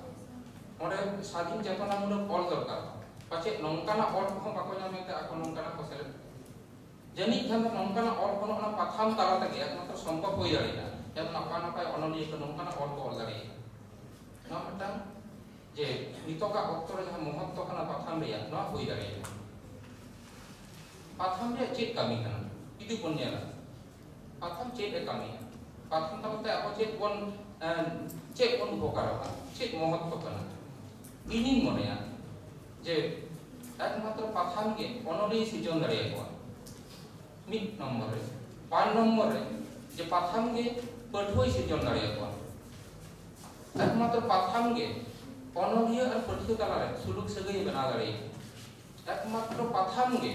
ᱚᱸᱰᱮ ᱥᱟᱫᱷᱤᱱ ᱪᱮᱛᱚᱱᱟᱢᱩᱞᱚᱠ ᱚᱞ ᱫᱚᱨᱠᱟᱨ ᱠᱟᱱᱟ᱾ ᱯᱟᱪᱮᱫ ᱱᱚᱝᱠᱟᱱᱟᱜ ᱚᱞ ᱠᱚᱦᱚᱸ ᱵᱟᱠᱚ ᱧᱟᱢᱮᱫ ᱛᱮ ᱟᱠᱚ ᱱᱚᱝᱠᱟᱱᱟᱜ ᱠᱚ ᱥᱮᱞᱮᱫ᱾ ᱡᱟᱹᱱᱤᱡ ᱠᱷᱟᱱ ᱫᱚ ᱱᱚᱝᱠᱟᱱᱟᱜ ᱚᱞ ᱠᱚ ᱱᱚᱜᱼᱚ ᱱᱟ ᱯᱟᱛᱷᱟᱢ ᱛᱟᱞᱟ ᱛᱮᱜᱮ ᱮᱠᱢᱟᱛᱨᱚ ᱥᱚᱢᱵᱷᱚᱵ ᱦᱩᱭ ᱫᱟᱲᱮᱭᱟᱜᱼᱟ, ᱡᱟᱦᱟᱸ ᱫᱚ ᱱᱟᱯᱟᱭ ᱱᱟᱯᱟᱭ ᱚᱱᱚᱞᱤᱭᱟᱹ ᱠᱚ ᱱᱚᱝᱠᱟᱱᱟᱜ ᱚᱞ ᱠᱚ ᱚᱞ ᱫᱟᱲᱮᱭᱟᱜᱼᱟ᱾ ᱱᱚᱣᱟ ᱢᱤᱫᱴᱟᱝ ᱡᱮ ᱱᱤᱛᱚᱜᱟᱜ ᱚᱠᱛᱚ ᱨᱮ ᱡᱟᱦᱟᱸ ᱢᱚᱦᱚᱛᱛᱚ ᱠᱟᱱᱟ ᱯᱟᱛᱷᱟᱢ ᱨᱮᱭᱟᱜ, ᱱᱚᱣᱟ ᱦᱩᱭ ᱫᱟᱲᱮᱭᱟᱜᱼᱟ᱾ ᱯᱟᱛᱷᱟᱢ ᱨᱮᱭᱟᱜ ᱪᱮᱫ ᱠᱟᱹᱢᱤ ᱠᱟᱱᱟ? ᱡᱩᱫᱤ ᱵᱚᱱ ᱧᱮᱞᱟ, ᱯᱟᱛᱷᱟᱢ ᱪᱮᱫ ᱮ ᱠᱟᱹᱢᱤᱭᱟ? ᱯᱟᱛᱷᱟᱢ ᱛᱟᱞᱟᱛᱮ ᱟᱵᱚ ᱪᱮᱫ ᱵᱚᱱ, ᱮᱸ, ᱪᱮᱫ ᱵᱚᱱ ᱩᱯᱚᱠᱟᱨᱚᱜᱼᱟ? ᱪᱮᱫ ᱢᱚᱦᱚᱛᱛᱚ ᱠᱟᱱᱟ? ᱤᱧᱤᱧ ᱢᱚᱱᱮᱭᱟ ᱡᱮ ᱮᱠᱢᱟᱛᱨᱚ ᱯᱟᱛᱷᱟᱢ ᱜᱮ ᱚᱱᱚᱞᱤᱭᱟᱹ ᱥᱤᱨᱡᱚᱱ ᱫᱟᱲᱮᱭᱟᱠᱚᱣᱟ, ᱢᱤᱫ ᱱᱚᱢᱵᱚᱨ ᱨᱮ᱾ ᱵᱟᱨ ᱱᱚᱢᱵᱚᱨ ᱨᱮ, ᱡᱮ ᱯᱟᱛᱷᱟᱢ ᱜᱮ ᱯᱟᱹᱴᱷᱩᱣᱟᱹᱭ ᱥᱤᱨᱡᱚᱱ ᱫᱟᱲᱮᱭᱟᱠᱚᱣᱟ᱾ ᱮᱠᱢᱟᱛᱨᱚ ᱯᱟᱛᱷᱟᱢ ᱜᱮ ᱚᱱᱚᱞᱤᱭᱟᱹ ᱟᱨ ᱯᱟᱹᱴᱷᱩᱣᱟᱹ ᱛᱟᱞᱟᱨᱮ ᱥᱩᱞᱩᱠ ᱥᱟᱹᱜᱟᱹᱭ ᱵᱮᱱᱟᱣ ᱫᱟᱲᱮᱭᱟᱜᱼᱟ᱾ ᱮᱠᱢᱟᱛᱨᱚ ᱯᱟᱛᱷᱟᱢ ᱜᱮ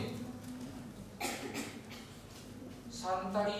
ᱥᱟᱱᱛᱟᱲᱤ